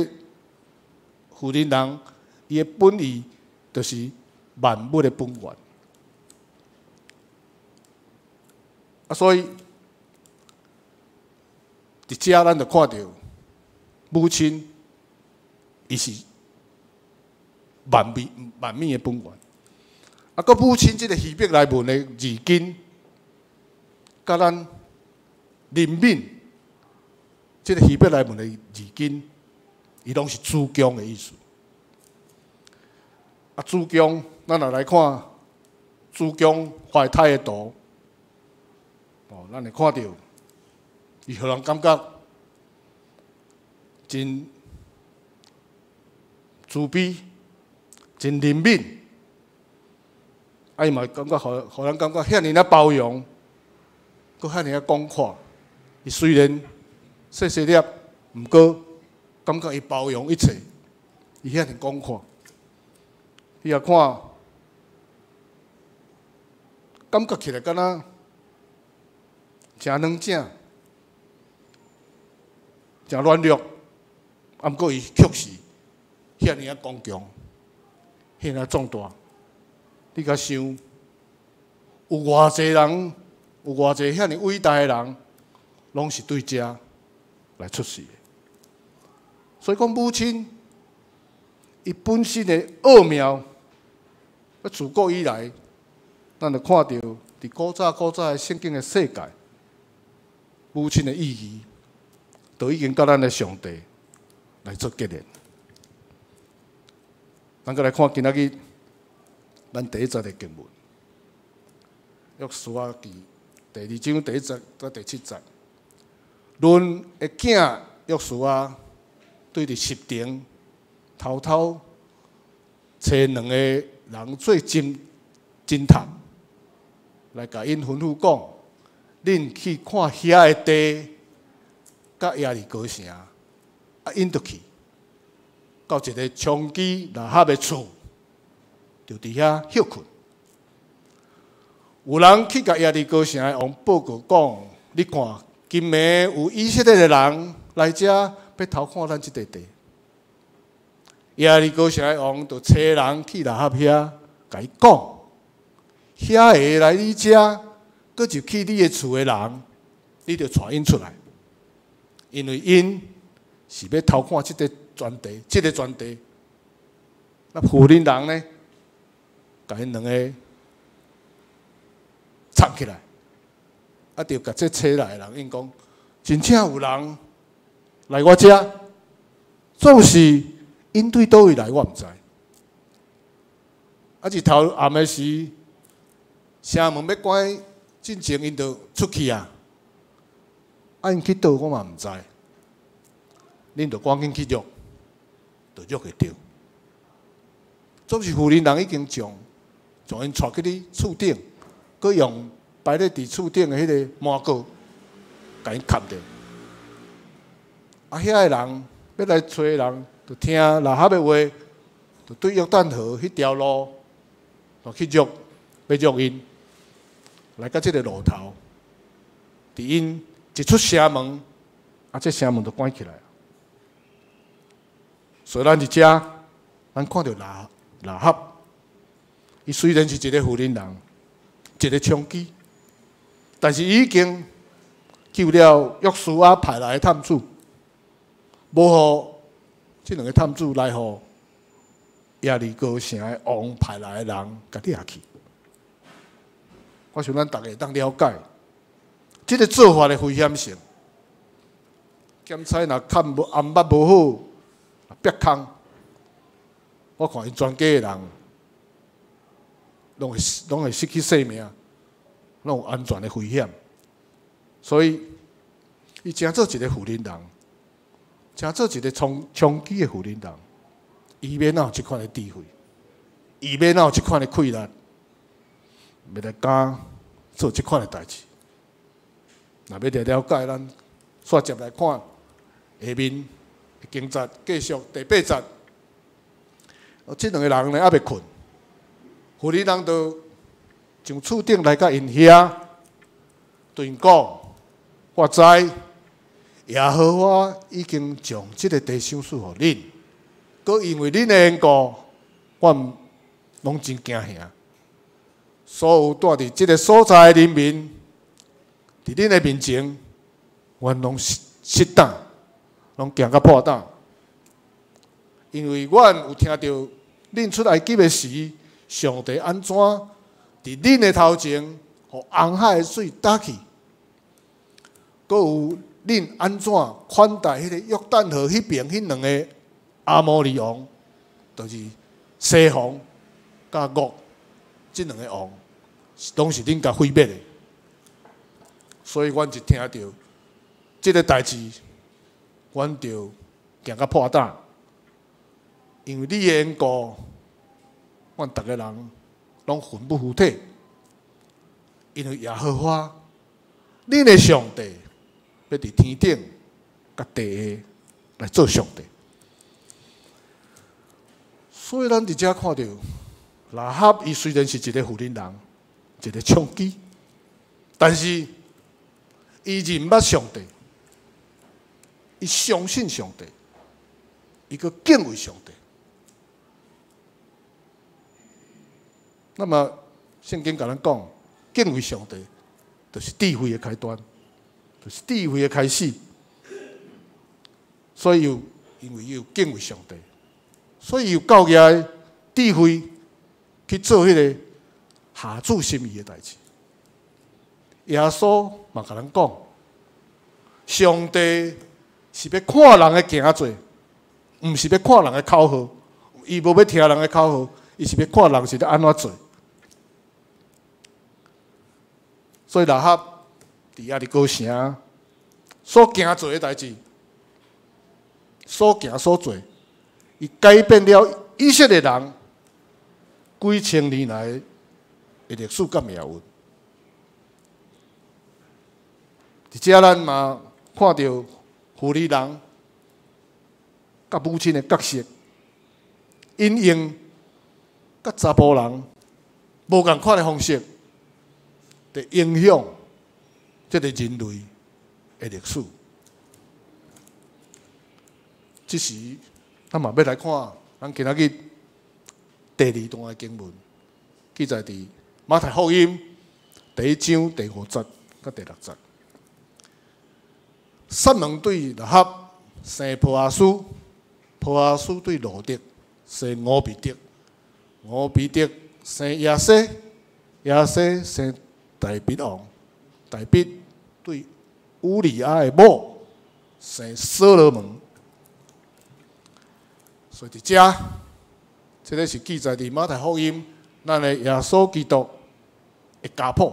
婦人人，伊的本意就是萬物的本源。啊，所以佇遮咱就看著母親，伊是萬物的本源。啊，閣母親這个希伯來文的字根，佮咱憐憫這个希伯來文的字根，伊攏是主公的意思。啊，主公，咱若來看主公懷胎的圖，哦，咱會看著，伊予人感覺真慈悲、真憐憫，啊，伊嘛感覺予人感覺遐爾仔包容，閣遐爾仔廣闊。伊雖然細細粒，毋過感覺伊包容一切，伊遐爾廣闊。你若看，感覺起來敢若誠軟正、誠軟弱，啊，毋過伊確實遐爾仔剛強，遐爾仔壯大。你共想，有偌濟人，有偌濟遐爾偉大的人，攏是對遮來出世的。所以講，母親伊本身的奧妙，自古以來，咱就看著佇古早古早的聖經的世界，母親的意義，都已經佮咱的上帝來做結連。咱閣來看今仔日咱第一節的經文，約書亞記第二章第一節到第七節。嫩的囝約書亞對佇實亭偷偷揣兩个人做偵探，來共𪜶吩咐講：恁去看遐个地，佮耶利哥城，啊，𪜶就去到一个娼妓喇合的厝，就佇遐歇睏。有人去共耶利哥城的王報告講：你看，今暝有以色列的人來遮，欲偷看咱這塊地。耶利哥城的王就差人去喇合遐，共伊講：遐个來你遮，閣入去你的厝的人，你著帶𪜶出來，因為𪜶是欲偷看這塊全地，這个全地。那婦人人呢，共𪜶兩个藏起來，啊，就共這差來的人𪜶講：真正有人來我遮，總是𪜶對佗位來，我毋知。啊，日頭暗的時，城門欲關進前，𪜶就出去啊。啊，𪜶去佗，我嘛毋知。恁就趕緊去約，就約會著。總是婦人人已經將𪜶帶去你厝頂，閣用擺咧佇厝頂的彼个麻布，共𪜶崁著。啊，遐个人欲來揣人，就聽喇合的話，就對約旦河彼條路，就去約，欲約𪜶，來到這个路頭，佇𪜶一出城門，啊，這城門就關起來。所以咱佇遮，咱看著喇合，伊雖然是一个婦人人，一个娼妓，但是伊已經救了約書亞派來的探子，無予這兩个探子來予耶利哥城的王派來的人共掠去。我想咱逐家會當了解，這个做法的危險性。檢採若看無頷目無好，煏空，我看𪜶全家的人，攏會失去性命，攏有安全的危險。所以，伊成做一个婦人人，成做一個充充飢的婦人人，伊欲哪有這款的智慧？伊欲哪有這款的氣力？欲來敢做這款的代誌？若欲來了解，咱煞接來看下面經節，繼續第八節。哦，這兩個人呢猶未睏，婦人人就上厝頂來共𪜶兄，對𪜶講：我知耶和華已經將這個地賞賜予恁，閣因為恁的緣故，阮攏真驚嚇。所有蹛佇這个所在的人民，佇恁的面前，阮攏失失膽，攏驚甲破膽。因為阮有聽著恁出埃及的時，上帝按怎佇恁的頭前，予紅海的水焦去，閣有恁按怎款待彼个約旦河彼爿彼兩个亞摩利王，就是西宏佮噩這兩个王，攏是恁共毀滅的。所以阮一聽著這个代誌，阮就驚甲破膽，因為你的緣故，阮逐个人攏魂不附體。因為耶和華，恁的上帝，欲佇天頂佮地下來做上帝。所以咱佇遮看著，喇合伊雖然是一个婦人人，一个娼妓，但是伊認捌上帝，伊相信上帝，伊閣敬畏上帝。那麼聖經共咱講，敬畏上帝就是智慧的開端，就是智慧的開始。所以有因為伊有敬畏上帝，所以有夠額的智慧去做彼个下主心意的代誌。耶穌嘛共咱講，上帝是欲看人的行做，毋是欲看人的口號。伊無欲聽人的口號，伊是欲看人是咧按怎做。所以喇合佇耶利哥城所行做的代誌，所行所做，伊改變了以色列人幾千年來的歷史佮命運。佇遮咱嘛看著婦人人佮母親的角色，𪜶用佮查埔人無仝款的方式，佇影響這个人類的歷史。這時，咱嘛欲來看咱今仔日第二段的經文，記載佇馬太福音第一章第五節佮第六節。撒門對喇合生波阿斯，波阿斯對路得生俄備得，俄備得生耶西，耶西生大衛王，大衛對烏利亞的某生所羅門。所以佇遮，這个是記載佇馬太福音，咱的耶穌基督的家譜。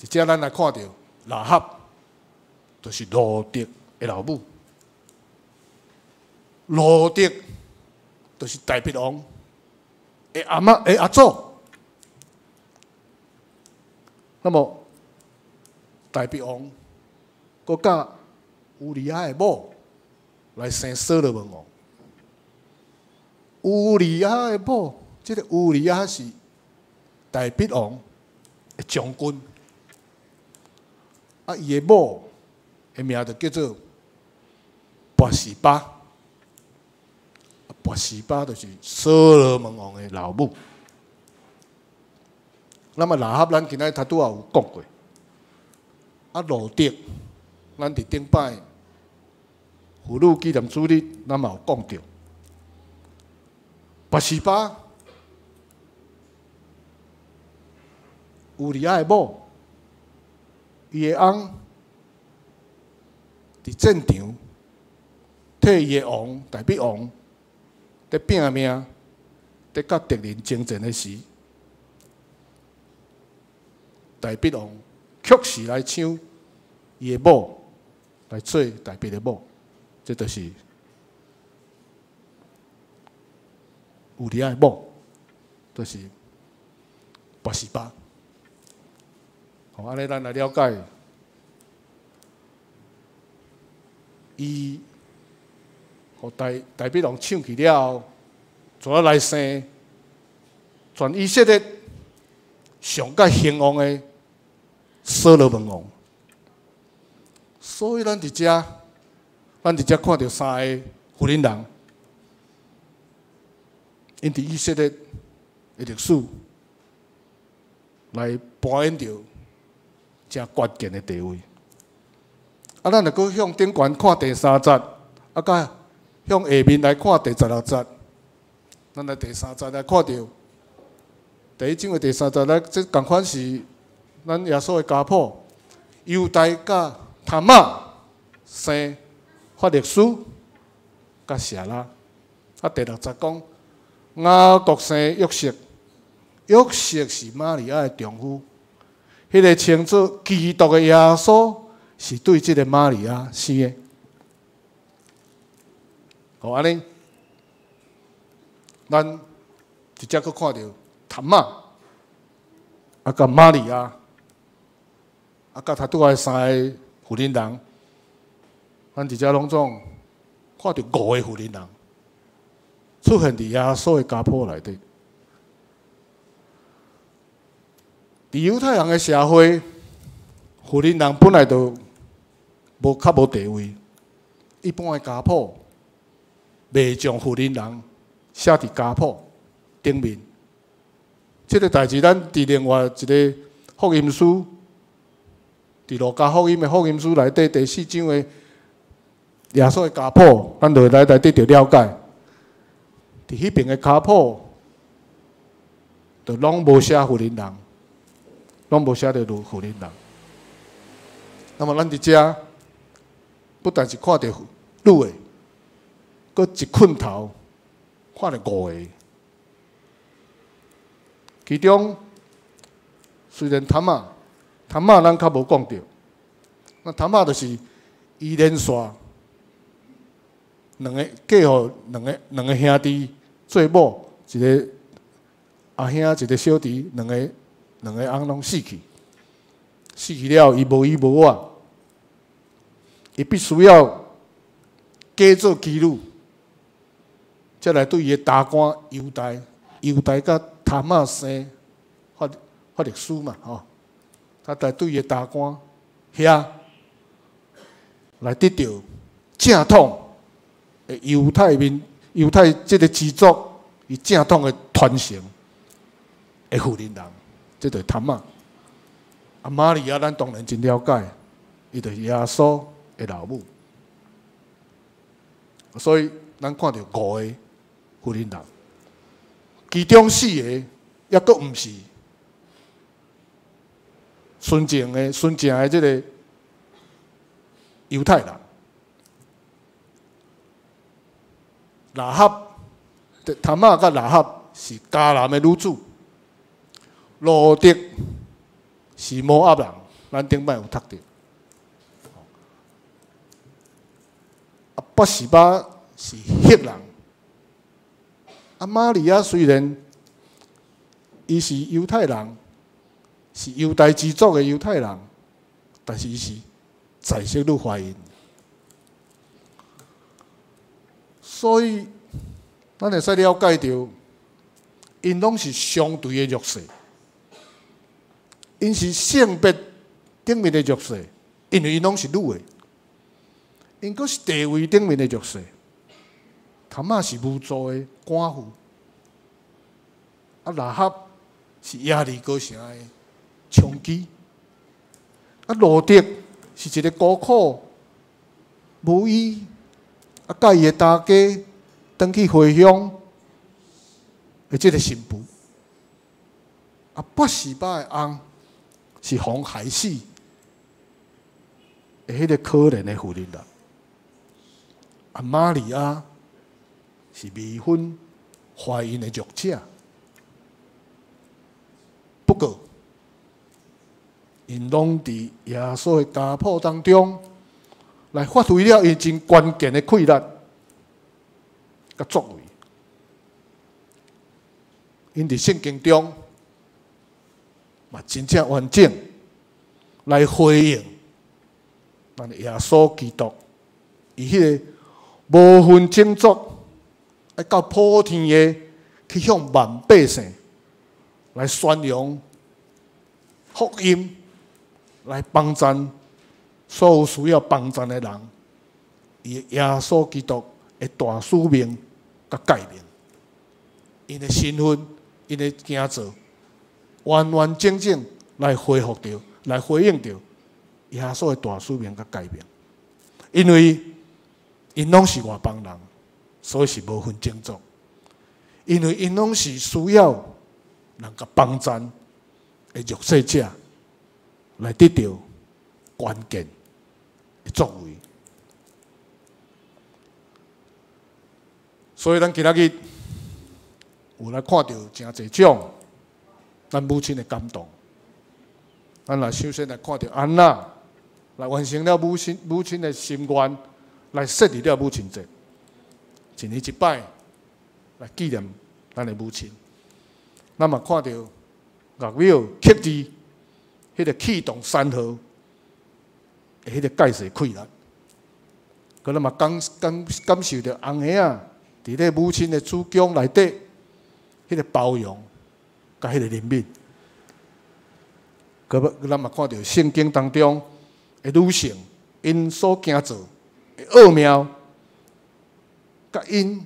佇遮咱來看著喇合，就是路得的老母。路得就是大衛王的阿嬤的阿祖。那麼大衛王閣佮烏利亞的某來生所羅門王。烏利亞的某，這个烏利亞是大衛王的將軍，啊，伊的某的名就叫做拔示巴，拔示巴就是所羅門王的老母。那麼喇合，咱今仔頭拄仔有講過，啊，路得，咱佇頂擺婦女紀念主日，咱嘛有講著。拔示巴，烏利亞的某，伊的翁佇戰場替伊的王大衛王佇拚命，佇佮敵人爭戰的時，大衛王確實來搶伊的某來做大衛的某，這就是烏利亞的某，就是拔示巴。好，按呢咱來了解，伊予大衛王搶去了後，怎啊來生全以色列上蓋興旺的所羅門王。所以咱佇遮看著三个婦人人，𪜶佇以色列的歷史來扮演著誠關鍵的地位。啊，咱若閣向頂懸看第三節，啊，佮向下面來看第16節。咱來第三節來看著第一章的第三節，來這仝款是咱耶穌的家譜，猶大佮他瑪生法勒斯佮舍拉。啊，第六節講雅各生約瑟，約瑟是瑪利亞的丈夫，彼個稱做基督的耶穌是對這个瑪利亞生的。好，按呢，咱直接閣看著他瑪，啊，佮瑪利亞，啊，佮他拄仔三个婦人人，咱直接攏總看著五个婦人人出現佇耶穌的家譜內底。佇猶太人的社會，婦人人本來就無較無地位，一般的家譜袂將婦人人寫佇家譜頂面。這个代誌，咱佇另外一个福音書，佇路加福音的福音書內底第四章的耶穌的家譜，咱就會來內底就了解。佇彼爿的家譜，就攏無寫婦人人，攏無寫著婦人人。那麼咱佇遮不但是看著女的，閣一困頭看著五个。其中雖然他瑪，他瑪咱較無講著，那他瑪就是伊連續兩个嫁予兩個兄弟做某，一个阿兄，一个小弟，兩個翁攏死去，死去了後，伊無依無我，伊必須要假做妓女，才來對伊的大官猶大，猶大佮他瑪生法勒斯嘛，吼，他來對伊的大官遐來得著正統的猶太民、猶太這个支族，伊正統的傳承的婦人人，這就是他瑪。啊，瑪利亞咱當然真了解，伊就是耶穌的老母。所以咱看著五个婦人人，其中四个抑閣毋是純正的這个猶太人。喇合，他瑪佮喇合是迦南的女子，路得是摩押人，咱頂擺有讀著。啊，拔示巴是赫人。啊，瑪利亞雖然伊是猶太人，是猶大支族的猶太人，但是伊是在色女懷孕。所以，咱會使了解著，𪜶攏是相對的弱勢，𪜶是性別頂面的弱勢，因為𪜶攏是女的，𪜶閣是地位頂面的弱勢。他瑪是無助的寡婦，啊，喇合是耶利哥城的娼妓，啊，路得是一个孤苦無依。啊，佮伊的大家轉去回鄉的這个新婦，啊，拔示巴的翁是予害死的彼个可憐的婦人啦。啊，瑪利亞是未婚懷孕的弱者。不過， 𪜶攏佇耶穌的家譜當中，來發揮了𪜶真關鍵的氣力佮作為。𪜶佇聖經中嘛真正完整來回應咱的耶穌基督，伊彼個無分種族，愛到普天的去向萬百姓來宣揚福音，來幫贊所有需要幫贊的人，伊耶穌基督的大使命佮誡命，𪜶的身份，𪜶的行做，完完整整來回復著，來回應著耶穌的大使命佮誡命。因為𪜶攏是外邦人，所以是無分種族。因為𪜶攏是需要人共幫贊的弱勢者，來得著關鍵的作為。所以咱今仔日有來看著誠濟種咱母親的感動。咱來首先來看著安娜來完成了母親的心願，來設立了母親節，一年一擺來紀念咱的母親。咱嘛看著岳廟刻字，彼個氣動山河的彼個蓋世氣力，閣咱嘛感受著翁兄仔佇咧母親的子宮內底，彼個包容佮彼個憐憫。閣咱嘛看著聖經當中的女性，𪜶所行做的奧妙，佮𪜶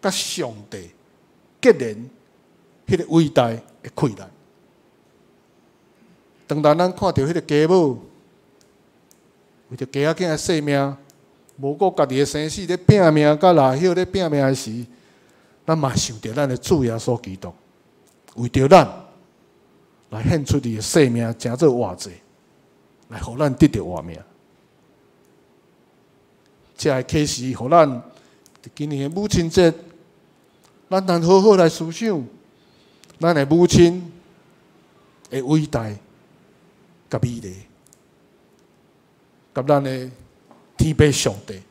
佮上帝結連彼個偉大的氣力。當咱看著彼個家母為著家仔囝的性命，無顧家己的生死咧拼命，佮拉血咧拼命的時，咱嘛想著咱的主耶穌基督為著咱來獻出伊的性命，成做活祭，來予咱得著活命。這個啟示予咱佇今年的母親節，咱通好好來思想咱的母親的偉大佮美麗，佮咱的天父上帝，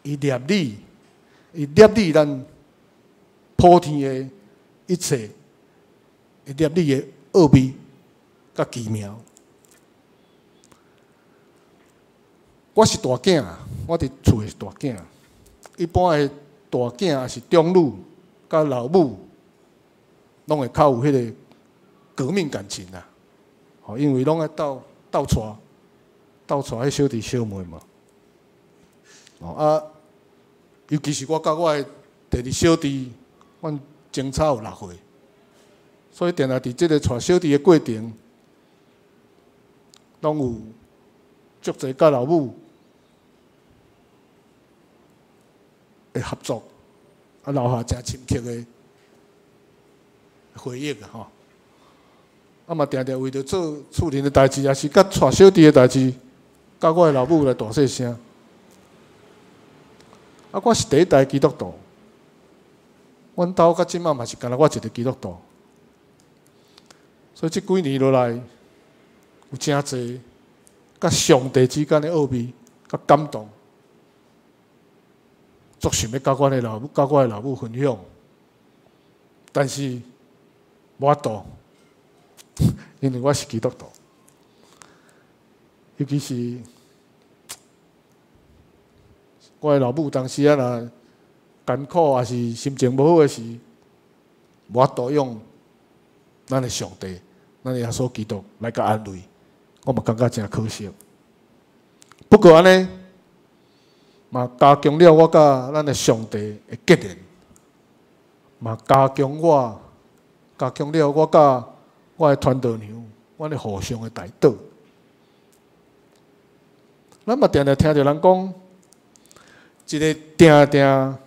伊立你，伊立你咱普天的一切，伊立你的奧秘佮奇妙。我是大囝，我佇厝的是大囝。一般的大囝抑是長女，佮老母，攏會較有彼個革命感情啦。吼，因為攏愛鬥帶彼小弟小妹嘛。哦啊，尤其是我佮我的第二小弟，阮相差有6歲，所以定定佇這個帶小弟的過程，攏有足濟佮老母的合作，啊，留下誠深刻的回憶啊！吼，啊嘛，定定為著做厝裡的代誌，抑是佮帶小弟的代誌，佮我的老母來大細聲。啊，我是第一代基督徒，阮兜到這擺嘛是干焦我一个基督徒，所以這幾年落來，有誠濟佮上帝之間的奧秘，佮感動，足想欲佮阮的老母、佮我的老母分享，但是無法度，因為我是基督徒，尤其是我的老母當時啊，若艱苦抑是心情無好的時，無法度用咱的上帝、咱的耶穌基督來共安慰，我嘛感覺誠可惜。不過按呢，嘛加強了我佮咱的上帝的結連，嘛加強了我佮我的傳道娘，阮的互相的代禱。咱嘛定定聽著人講，一个定定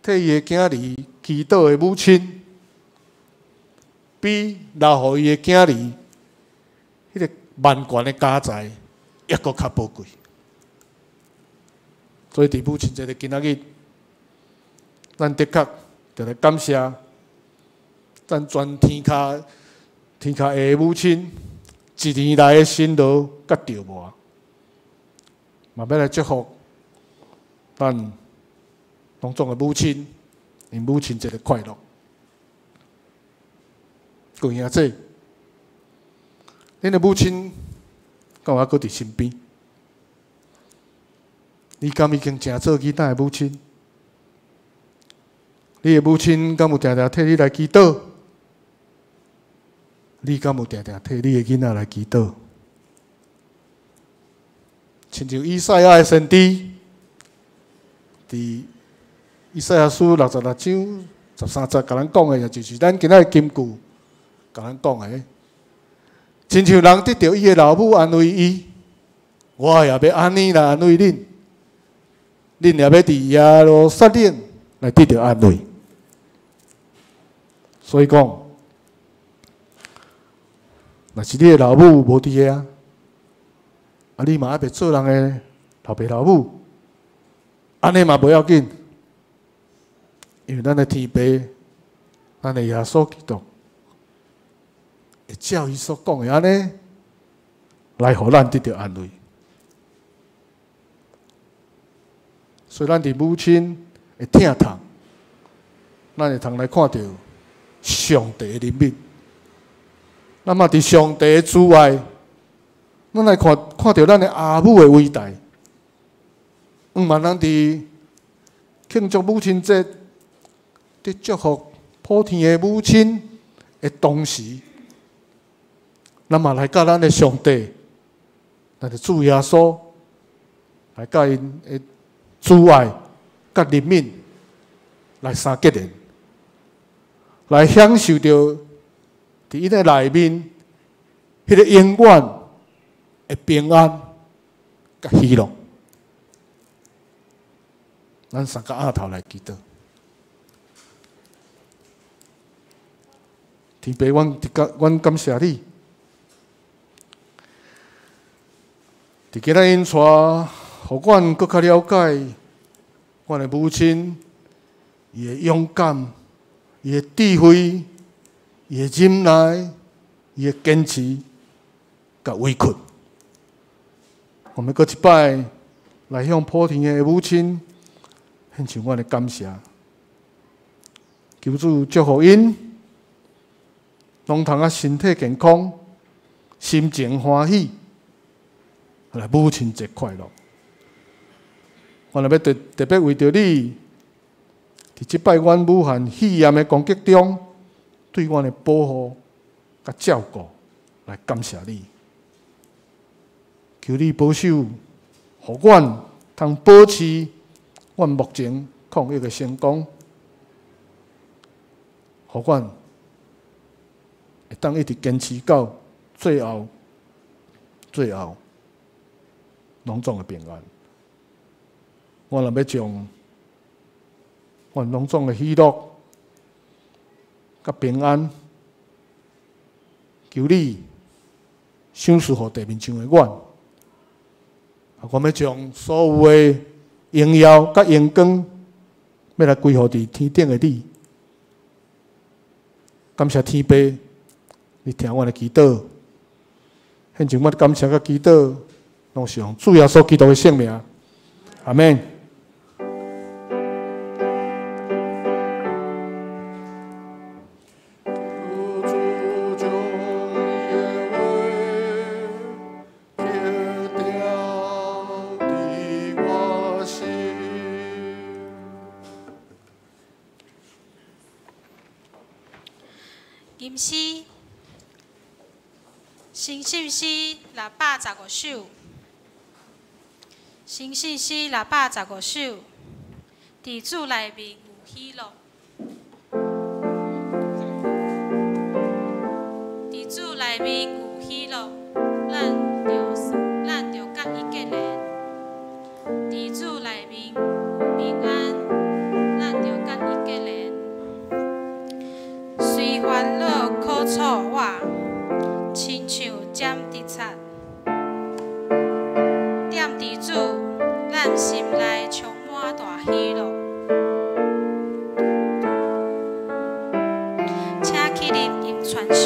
替伊的囝兒祈禱的母親，比留予伊的囝兒彼個萬權的家財，猶閣較寶貴。所以佇母親節的今仔日，咱的確著來感謝咱全天下的母親，一年來的辛勞佮折磨，嘛欲來祝福咱攏總的母親，𪜶母親節的快樂。各位兄姊，恁的母親敢有猶閣佇身邊？你敢已經成做囡仔的母親？你的母親敢有定定替你來祈禱？你敢有定定替你的囡仔來祈禱？親像以賽亞的先知，佇以賽亞書66章13節，共咱講的，也就是咱今仔的金句，共咱講的。親像人得著伊的老母安慰伊，我也欲按呢來安慰恁，恁也欲佇耶路撒冷來得著安慰。所以講，若是你的老母無佇遐，啊，你嘛猶未做人的老爸老母，按呢嘛無要緊，因為咱的天父，咱的耶穌基督，會照伊所講的按呢，來予咱得著安慰。所以咱佇母親的疼痛，咱會通來看著上帝的憐憫。咱嘛佇上帝的慈愛，咱來看看著咱的阿母的偉大。毋嘛，咱佇慶祝母親節，佇祝福普天的母親的同時，咱嘛來佮咱的上帝，咱的主耶穌，來佮𪜶的慈愛、佮憐憫來相結連，來享受著佇𪜶的內面，彼个永遠的平安佮喜樂。咱三个額頭來祈禱。天父，阮感謝你。佇今仔𪜶帶，予阮閣較了解阮的母親，伊的勇敢，伊的智慧，伊的忍耐，伊的堅持，佮委屈。我們閣一擺來向普天的母親獻上阮的感謝，求主祝福𪜶，攏通啊身體健康，心情歡喜，來母親節快樂。我若欲特特別為著你，佇這擺阮武漢肺炎的攻擊中，對阮的保護佮照顧，來感謝你。求你保守，予阮通保持阮目前抗疫的成功，予阮會當一直堅持到最後，最後攏總的平安。我若欲將阮攏總的喜樂佮平安，求你賞賜予地面上的阮。啊，我欲將所有的榮耀佮榮光，欲來歸予佇天頂的你。感謝天父，你聽阮的祈禱，獻上阮的感謝佮祈禱，攏是奉主耶穌基督的聖名，阿們。吟詩，新信詩615首，新信詩615首，佇主內面有喜樂，佇主內面有喜樂，咱著佮伊結連。佇主內面有平安，咱著佮伊結連。雖煩惱苦楚我，親像針直插，踮佇主，咱心內充滿大喜樂。請起立，吟傳授。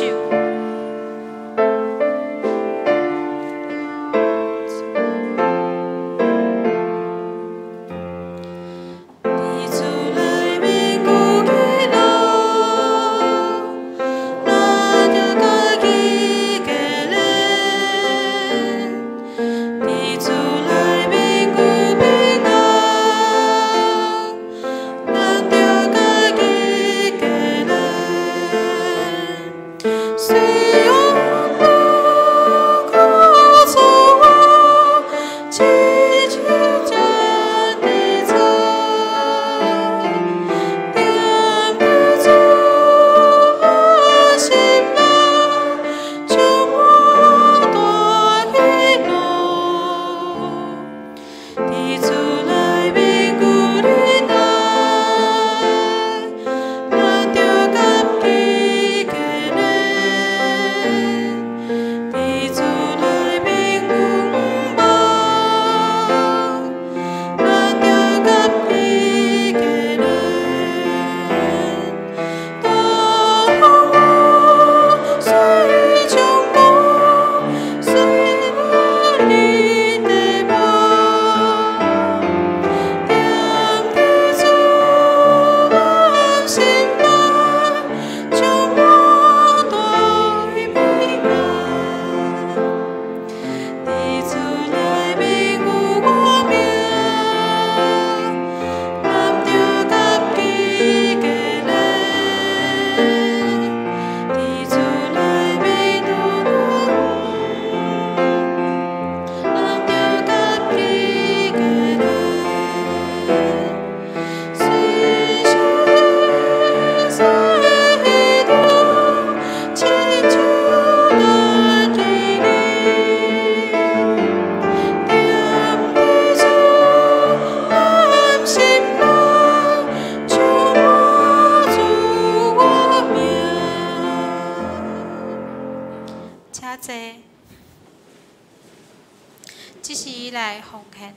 这是伊来奉献。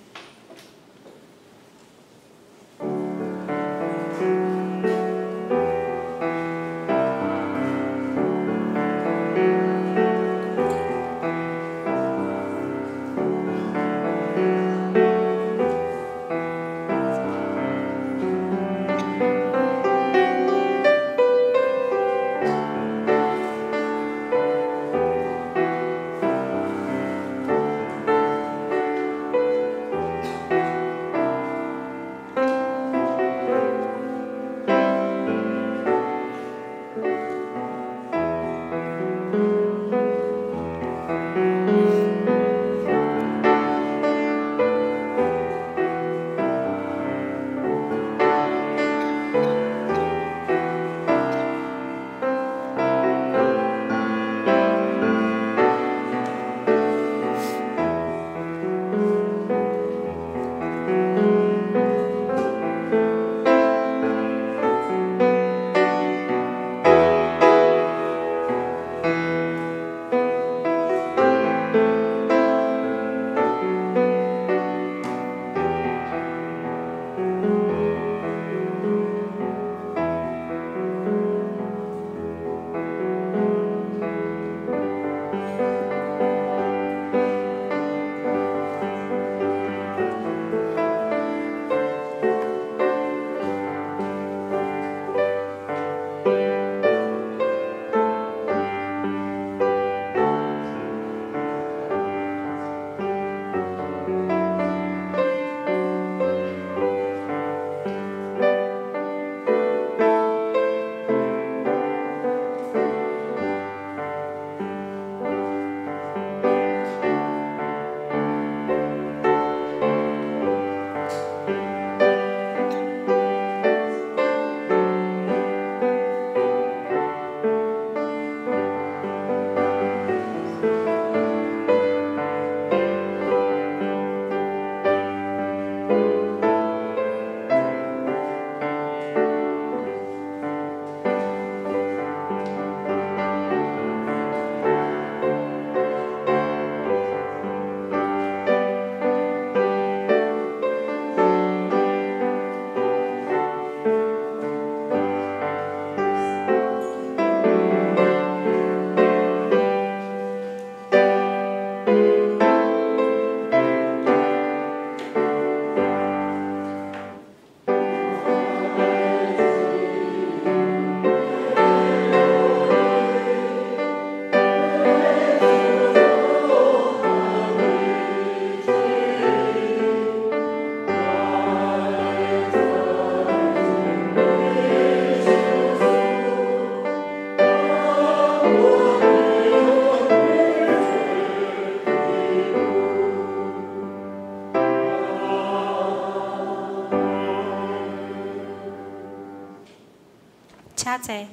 请坐。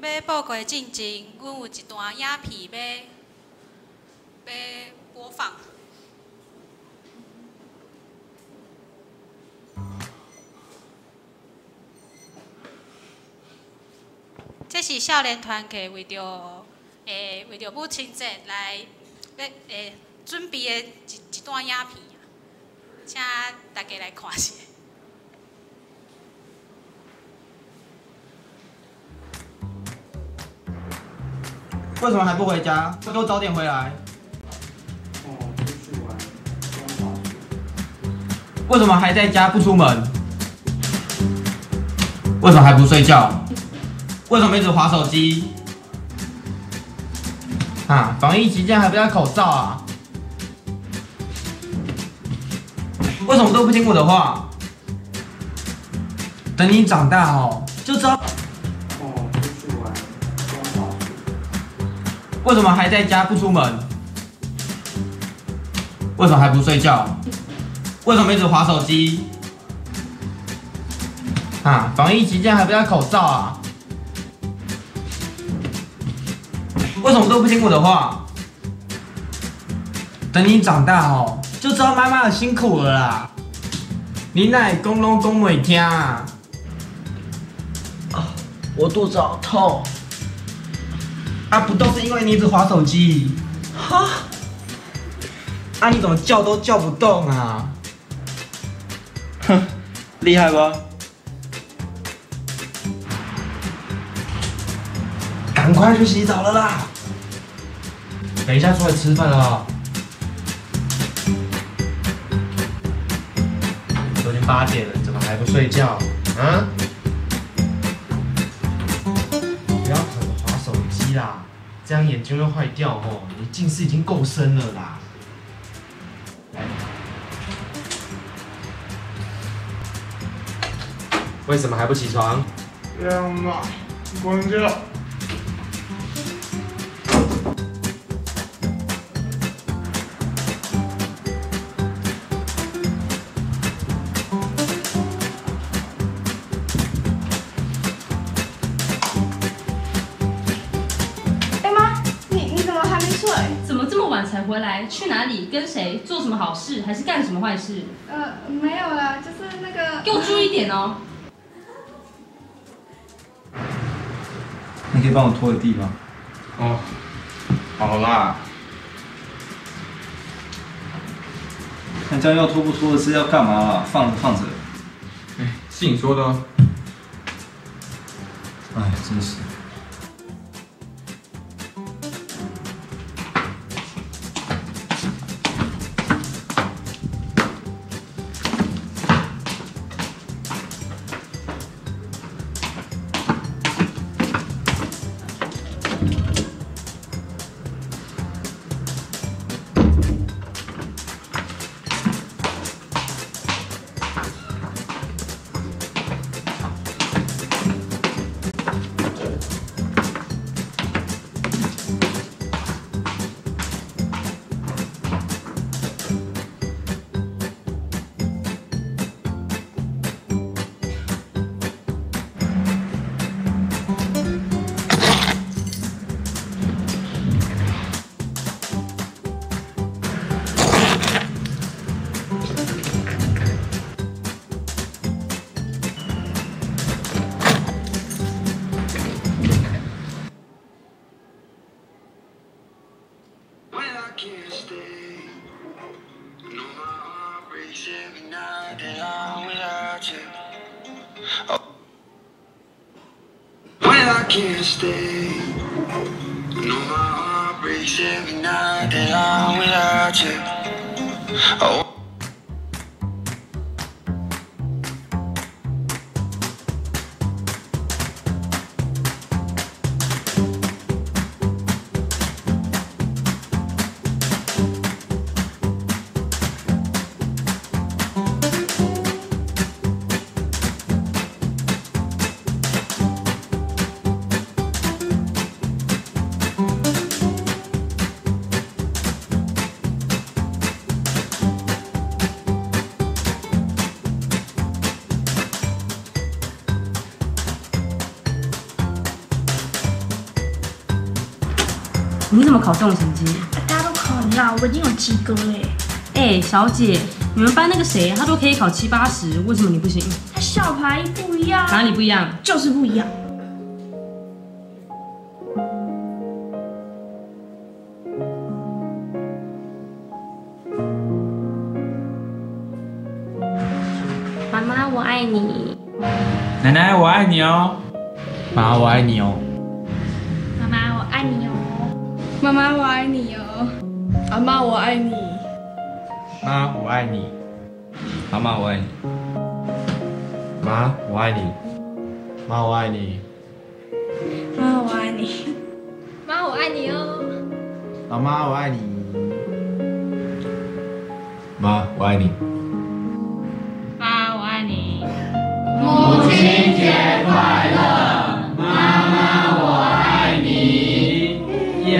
欲报告的进前，阮有一段影片欲播放。这是少年团契为著母亲节来欲准备的一段影片，请大家来看一下。为什么还不回家？不给我早点回来！哦，出去玩，为什么还在家不出门？为什么还不睡觉？为什么一直滑手机？啊，防疫期间还不戴口罩啊？为什么都不听我的话？等你长大哦，就知道。哦，出去玩，为什么还在家不出门？为什么还不睡觉？为什么一直滑手机？啊，防疫期间还不戴口罩啊？为什么都不听我的话？等你长大哦，就知道妈妈的辛苦了啦。你哪会讲拢讲袂听啊？啊，我肚子好痛。啊，不都是因为你一直滑手机？哈？啊，你怎么叫都叫不动啊？哼，厉害不？赶快去洗澡了啦！等一下出来吃饭了。都已经8点了，怎么还不睡觉？啊？不要躺着滑手机啦，这样眼睛会坏掉哦。你近视已经够深了啦。为什么还不起床？妈妈，关掉。才回来，去哪里？跟谁？做什么好事？还是干什么坏事？没有啦，就是那个。给我注意点哦！你可以帮我拖个地吗？哦，好啦。那这样要拖不拖的是要干嘛啦？放着放着。哎，是你说的哦。哎，真是。 Can't stay. No, my heart breaks every night that I'm without you. Oh. 你怎么考这种成绩？大家都考很烂，我已经有及格了。哎，小姐，你们班那个谁，他都可以考70、80，为什么你不行？他校牌不一样。哪里不一样？就是不一样。妈妈，我爱你。奶奶，我爱你哦。妈，我爱你哦。妈妈，我爱你哦。妈妈，我爱你哦。阿妈，我爱你。妈，我爱你。阿妈，我爱你。妈，我爱你。妈，我爱你。妈，我爱你。妈，我爱你哦。老妈，我爱你。妈，我爱你。妈，我爱你。母亲节快乐，妈妈我爱你。耶！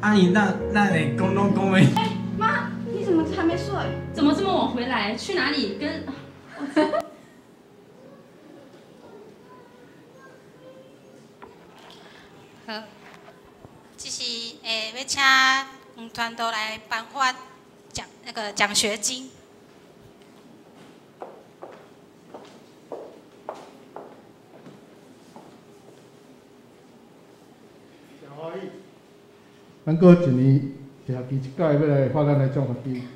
阿姨，那你讲拢讲袂？哎，妈，你怎么还没睡？怎么这么晚回来？去哪里？跟……好，这是要请黄传道来颁发奖那个奖学金。咱閣一年一學期一擺欲來發咱的獎學金。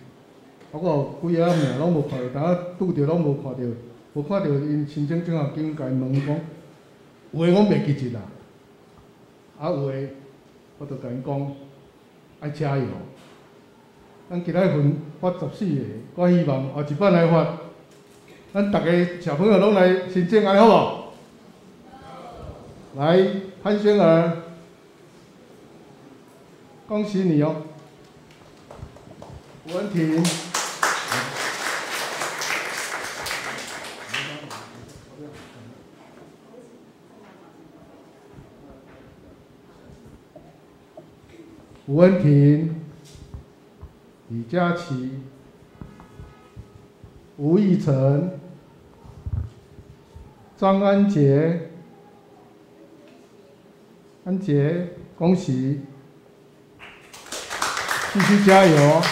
啊，我有幾个名攏無看著，當仔拄著攏無看著，無看著𪜶申請獎學金，共𪜶問講，有的講袂記得啦，啊有的我就共𪜶講愛加油。咱今仔份發14个，我希望後一擺來發，咱逐个小朋友攏來申請，按呢好無？來，潘萱兒，恭喜你哦！吳文婷，吳文婷，李佳琪，吳奕晨，張安傑，安傑，恭喜，繼續加油。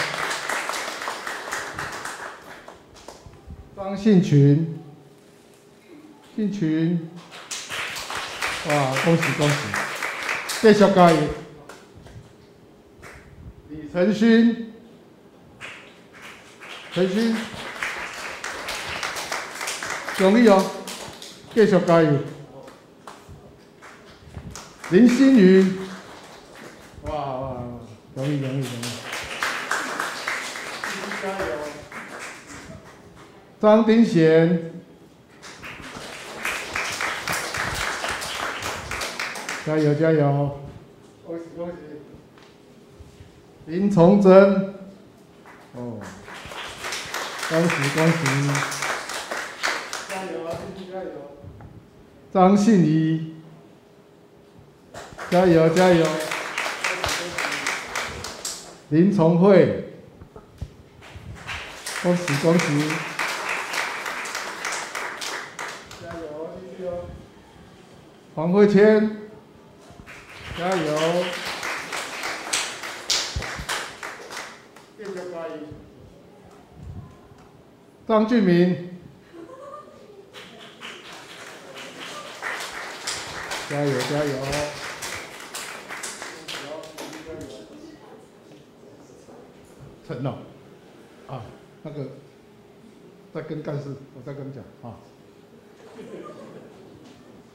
張信群，信群，哇，恭喜恭喜，繼續加油。李承勳，承勳，恭喜哦，繼續加油。林心瑜，哇哇，恭喜恭喜恭喜，繼續加油。張丁賢，加油加油，恭喜恭喜！林崇珍，哦，恭喜恭喜！加油啊，繼續加油！張信儀，加油加油！林崇慧，恭喜恭喜！黃慧謙，加油！繼續加油！張俊明，加油加油！陳哦，啊，那個再跟幹事，我再跟你講啊。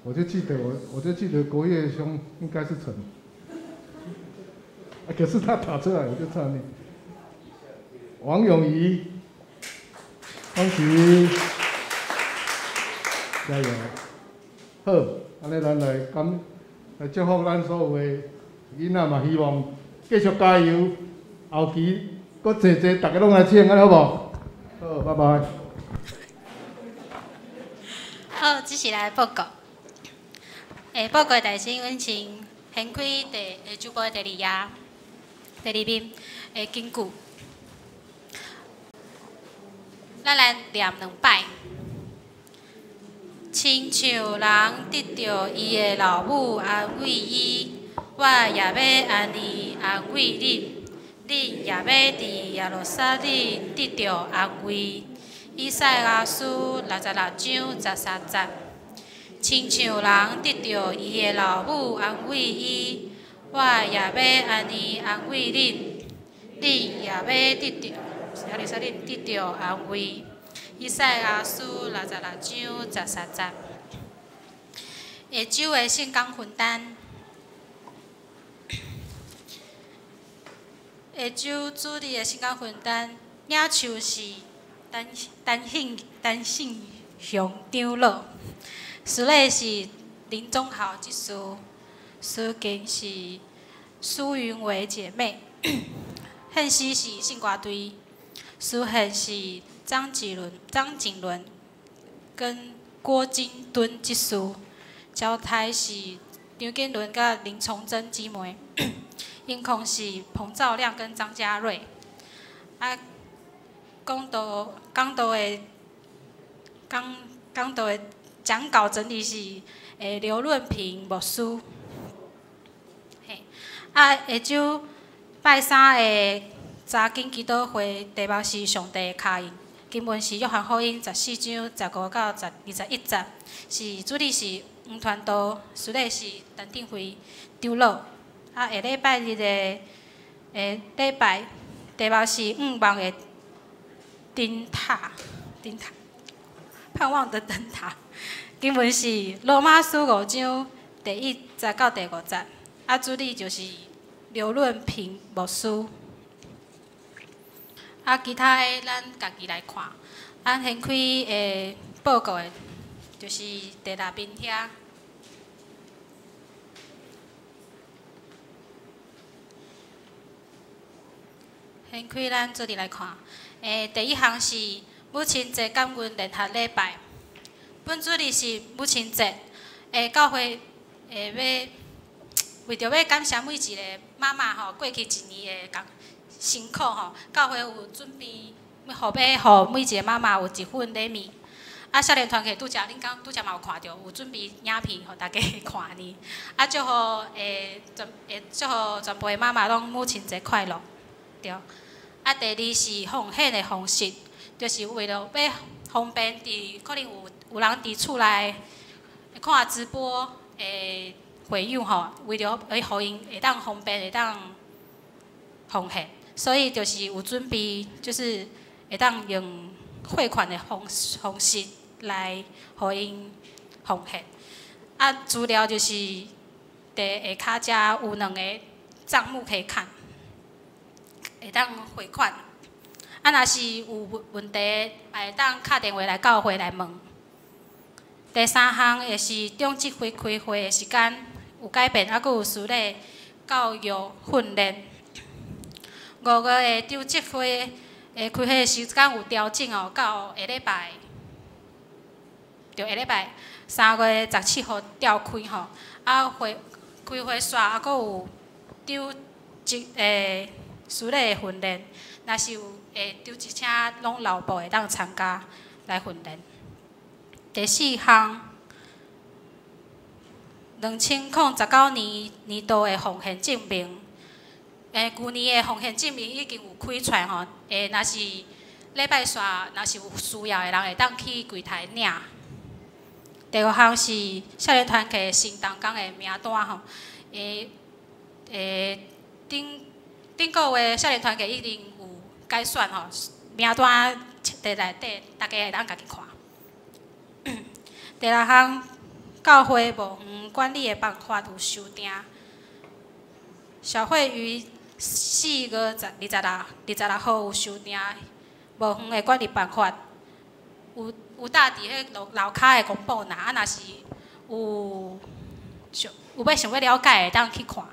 我就記得我就記得國業兄應該是陳，啊，可是他打出來我就差你。王永儀，恭喜，加油！好，按呢咱來感來祝福咱所有的囡仔嘛，希望繼續加油，後期閣濟濟，逐家攏來請，按呢好無？好，拜拜。好，只是來報告。報告大先，阮先掀開第下晝報的第二頁，第二面的根據。咱來念兩擺。親像人得著伊的老母安慰伊，我也欲按呢安慰恁，恁也欲佇耶路撒冷得著安慰。以賽亞書66章13節。親像人得著伊的老母安慰伊，我也欲按呢安慰恁，恁也欲得著耶路撒冷得著安慰。以賽亞書66章13節。下晝的聖工分擔，下晝主日的聖工分擔，領袖是陳信雄長老。司禮是林宗豪執事，司琴是蘇雲偉姐妹，獻詩是聖歌隊，司獻是張景倫跟郭金敦執事，招待是張景倫佮林崇珍姊妹，音控是彭兆亮跟張家瑞，啊，講道的講稿整理是劉潤平牧師。嘿，啊，下晝拜三的查經祈禱會題目是上帝的跤印，經文是約翰福音14章15到21節，是主日是黃傳道，司禮是陳定輝長老，啊，下禮拜日的禮拜題目是向望的燈塔，燈塔，盼望的燈塔。經文是羅馬書5章第1節到第5節。啊，主理就是劉潤平牧師。啊，其他的咱家己來看。咱先開報告的，就是第六面遐。先開咱做陣來看。第一項是母親節感恩聯合禮拜。本主日是母親節，教會欲為著欲感謝每一個媽媽吼，過去一年的工辛苦吼，教會有準備，欲予每一個媽媽有一份禮物。啊，少年團契拄則恁剛拄則嘛有看著，有準備影片予大家看呢。啊，祝福全部的媽媽攏母親節快樂，對。啊，第二是奉獻的方式，就是為了欲方便佇可能有人佇厝內看直播的會友吼，為著欲予𪜶會當方便會當奉獻，所以就是有準備，就是會當用匯款的方式來予𪜶奉獻。啊，資料就是佇下跤遮有兩個帳目可以看，會當匯款。啊，若是有問題，會當敲電話來教會來問。第三項會是長執會開會的時間有改變，猶閣有司禮教育訓練。5月的長執會的開會時間有調整哦，到下禮拜，對，下禮拜3月17號調開吼。啊，會開會煞，猶閣有長執司禮的訓練，若是有長執，請攏老部會當參加來訓練。第四項，2019年年度的奉獻證明，舊年的奉獻證明已經有開出來吼，若是禮拜煞，若是有需要的人會當去櫃台領。第五項是少年團契新同工的名單吼，頂頂個月少年團契已經有改選吼，名單佇內底，大家會當家己看。第六項，教會墓園管理的辦法有修訂。小會於4月26號有修訂墓園的管理辦法，有搭佇彼樓跤的公布欄，啊，若是有欲想欲了解的，會當去看。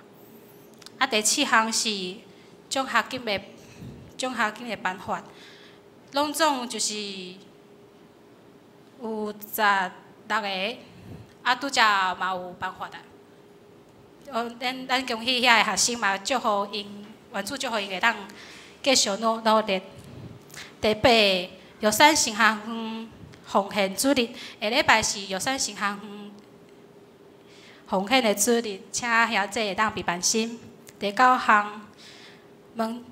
啊，第七項是獎學金的辦法，攏總就是有16個，啊，拄則嘛有辦法啊。哦，咱恭喜遐个學生嘛，祝福𪜶，願主祝福𪜶會當繼續努力。第八個，玉山神學院奉獻主日，下禮拜是玉山神學院奉獻的主日，請兄姊會當備辦心。第九項，門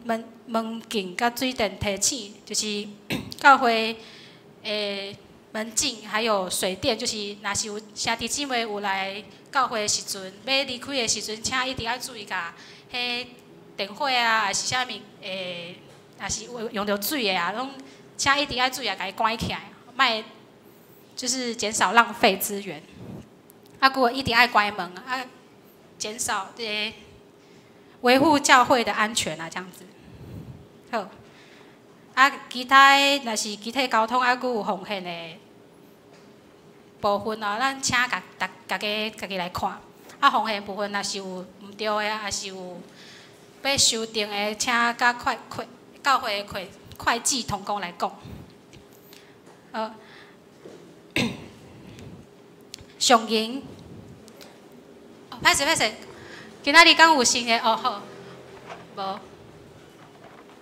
禁佮水電提醒，就是教會的門禁還有水電，就是若是有兄弟姊妹有來教會的時陣，欲離開的時陣，請一定愛注意共彼電火啊，還是啥物若是有用著水的啊，攏請一定愛注意共伊關起來，莫就是減少浪費資源。啊，閣一定愛關門啊，減少這個維護教會的安全啊，這樣子。好，啊，其他的若是其他交通猶閣有奉獻的部分哦，咱請家己來看。啊，奉獻部分若是有毋對的，還是有欲修訂的，請佮教會的會計同工來講。好，上銀，歹勢歹勢，今仔日敢有新的哦？好，無，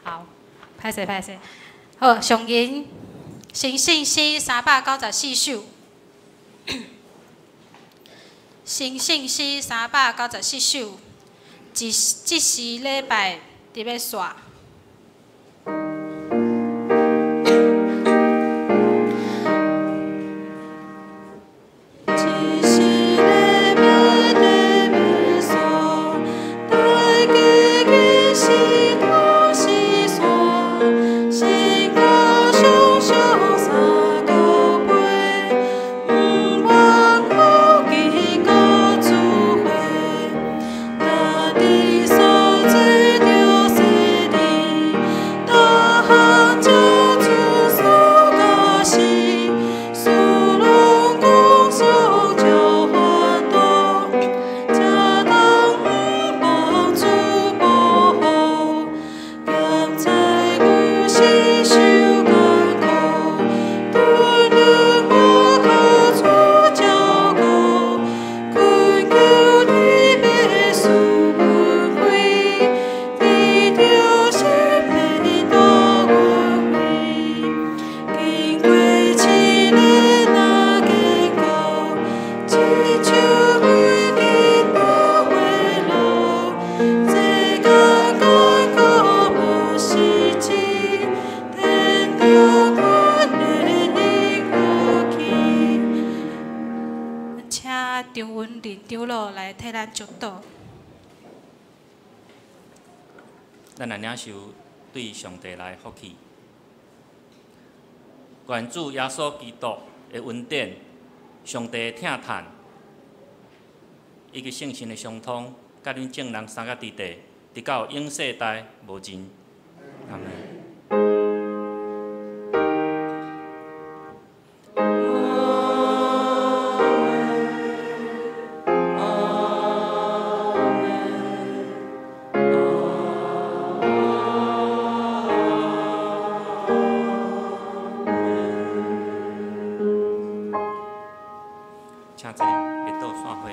好，歹勢歹勢。好，上銀新信詩394首，新信詩394首，這是禮拜佇欲煞。這是禮拜佇欲煞。张文林长老来替咱祝祷。咱来领受对上帝来福气，愿主耶稣基督的恩典、上帝的疼叹，以及圣神的相通，佮恁众人三个弟弟，直到永世代无尽。阿们。请坐，别倒散会。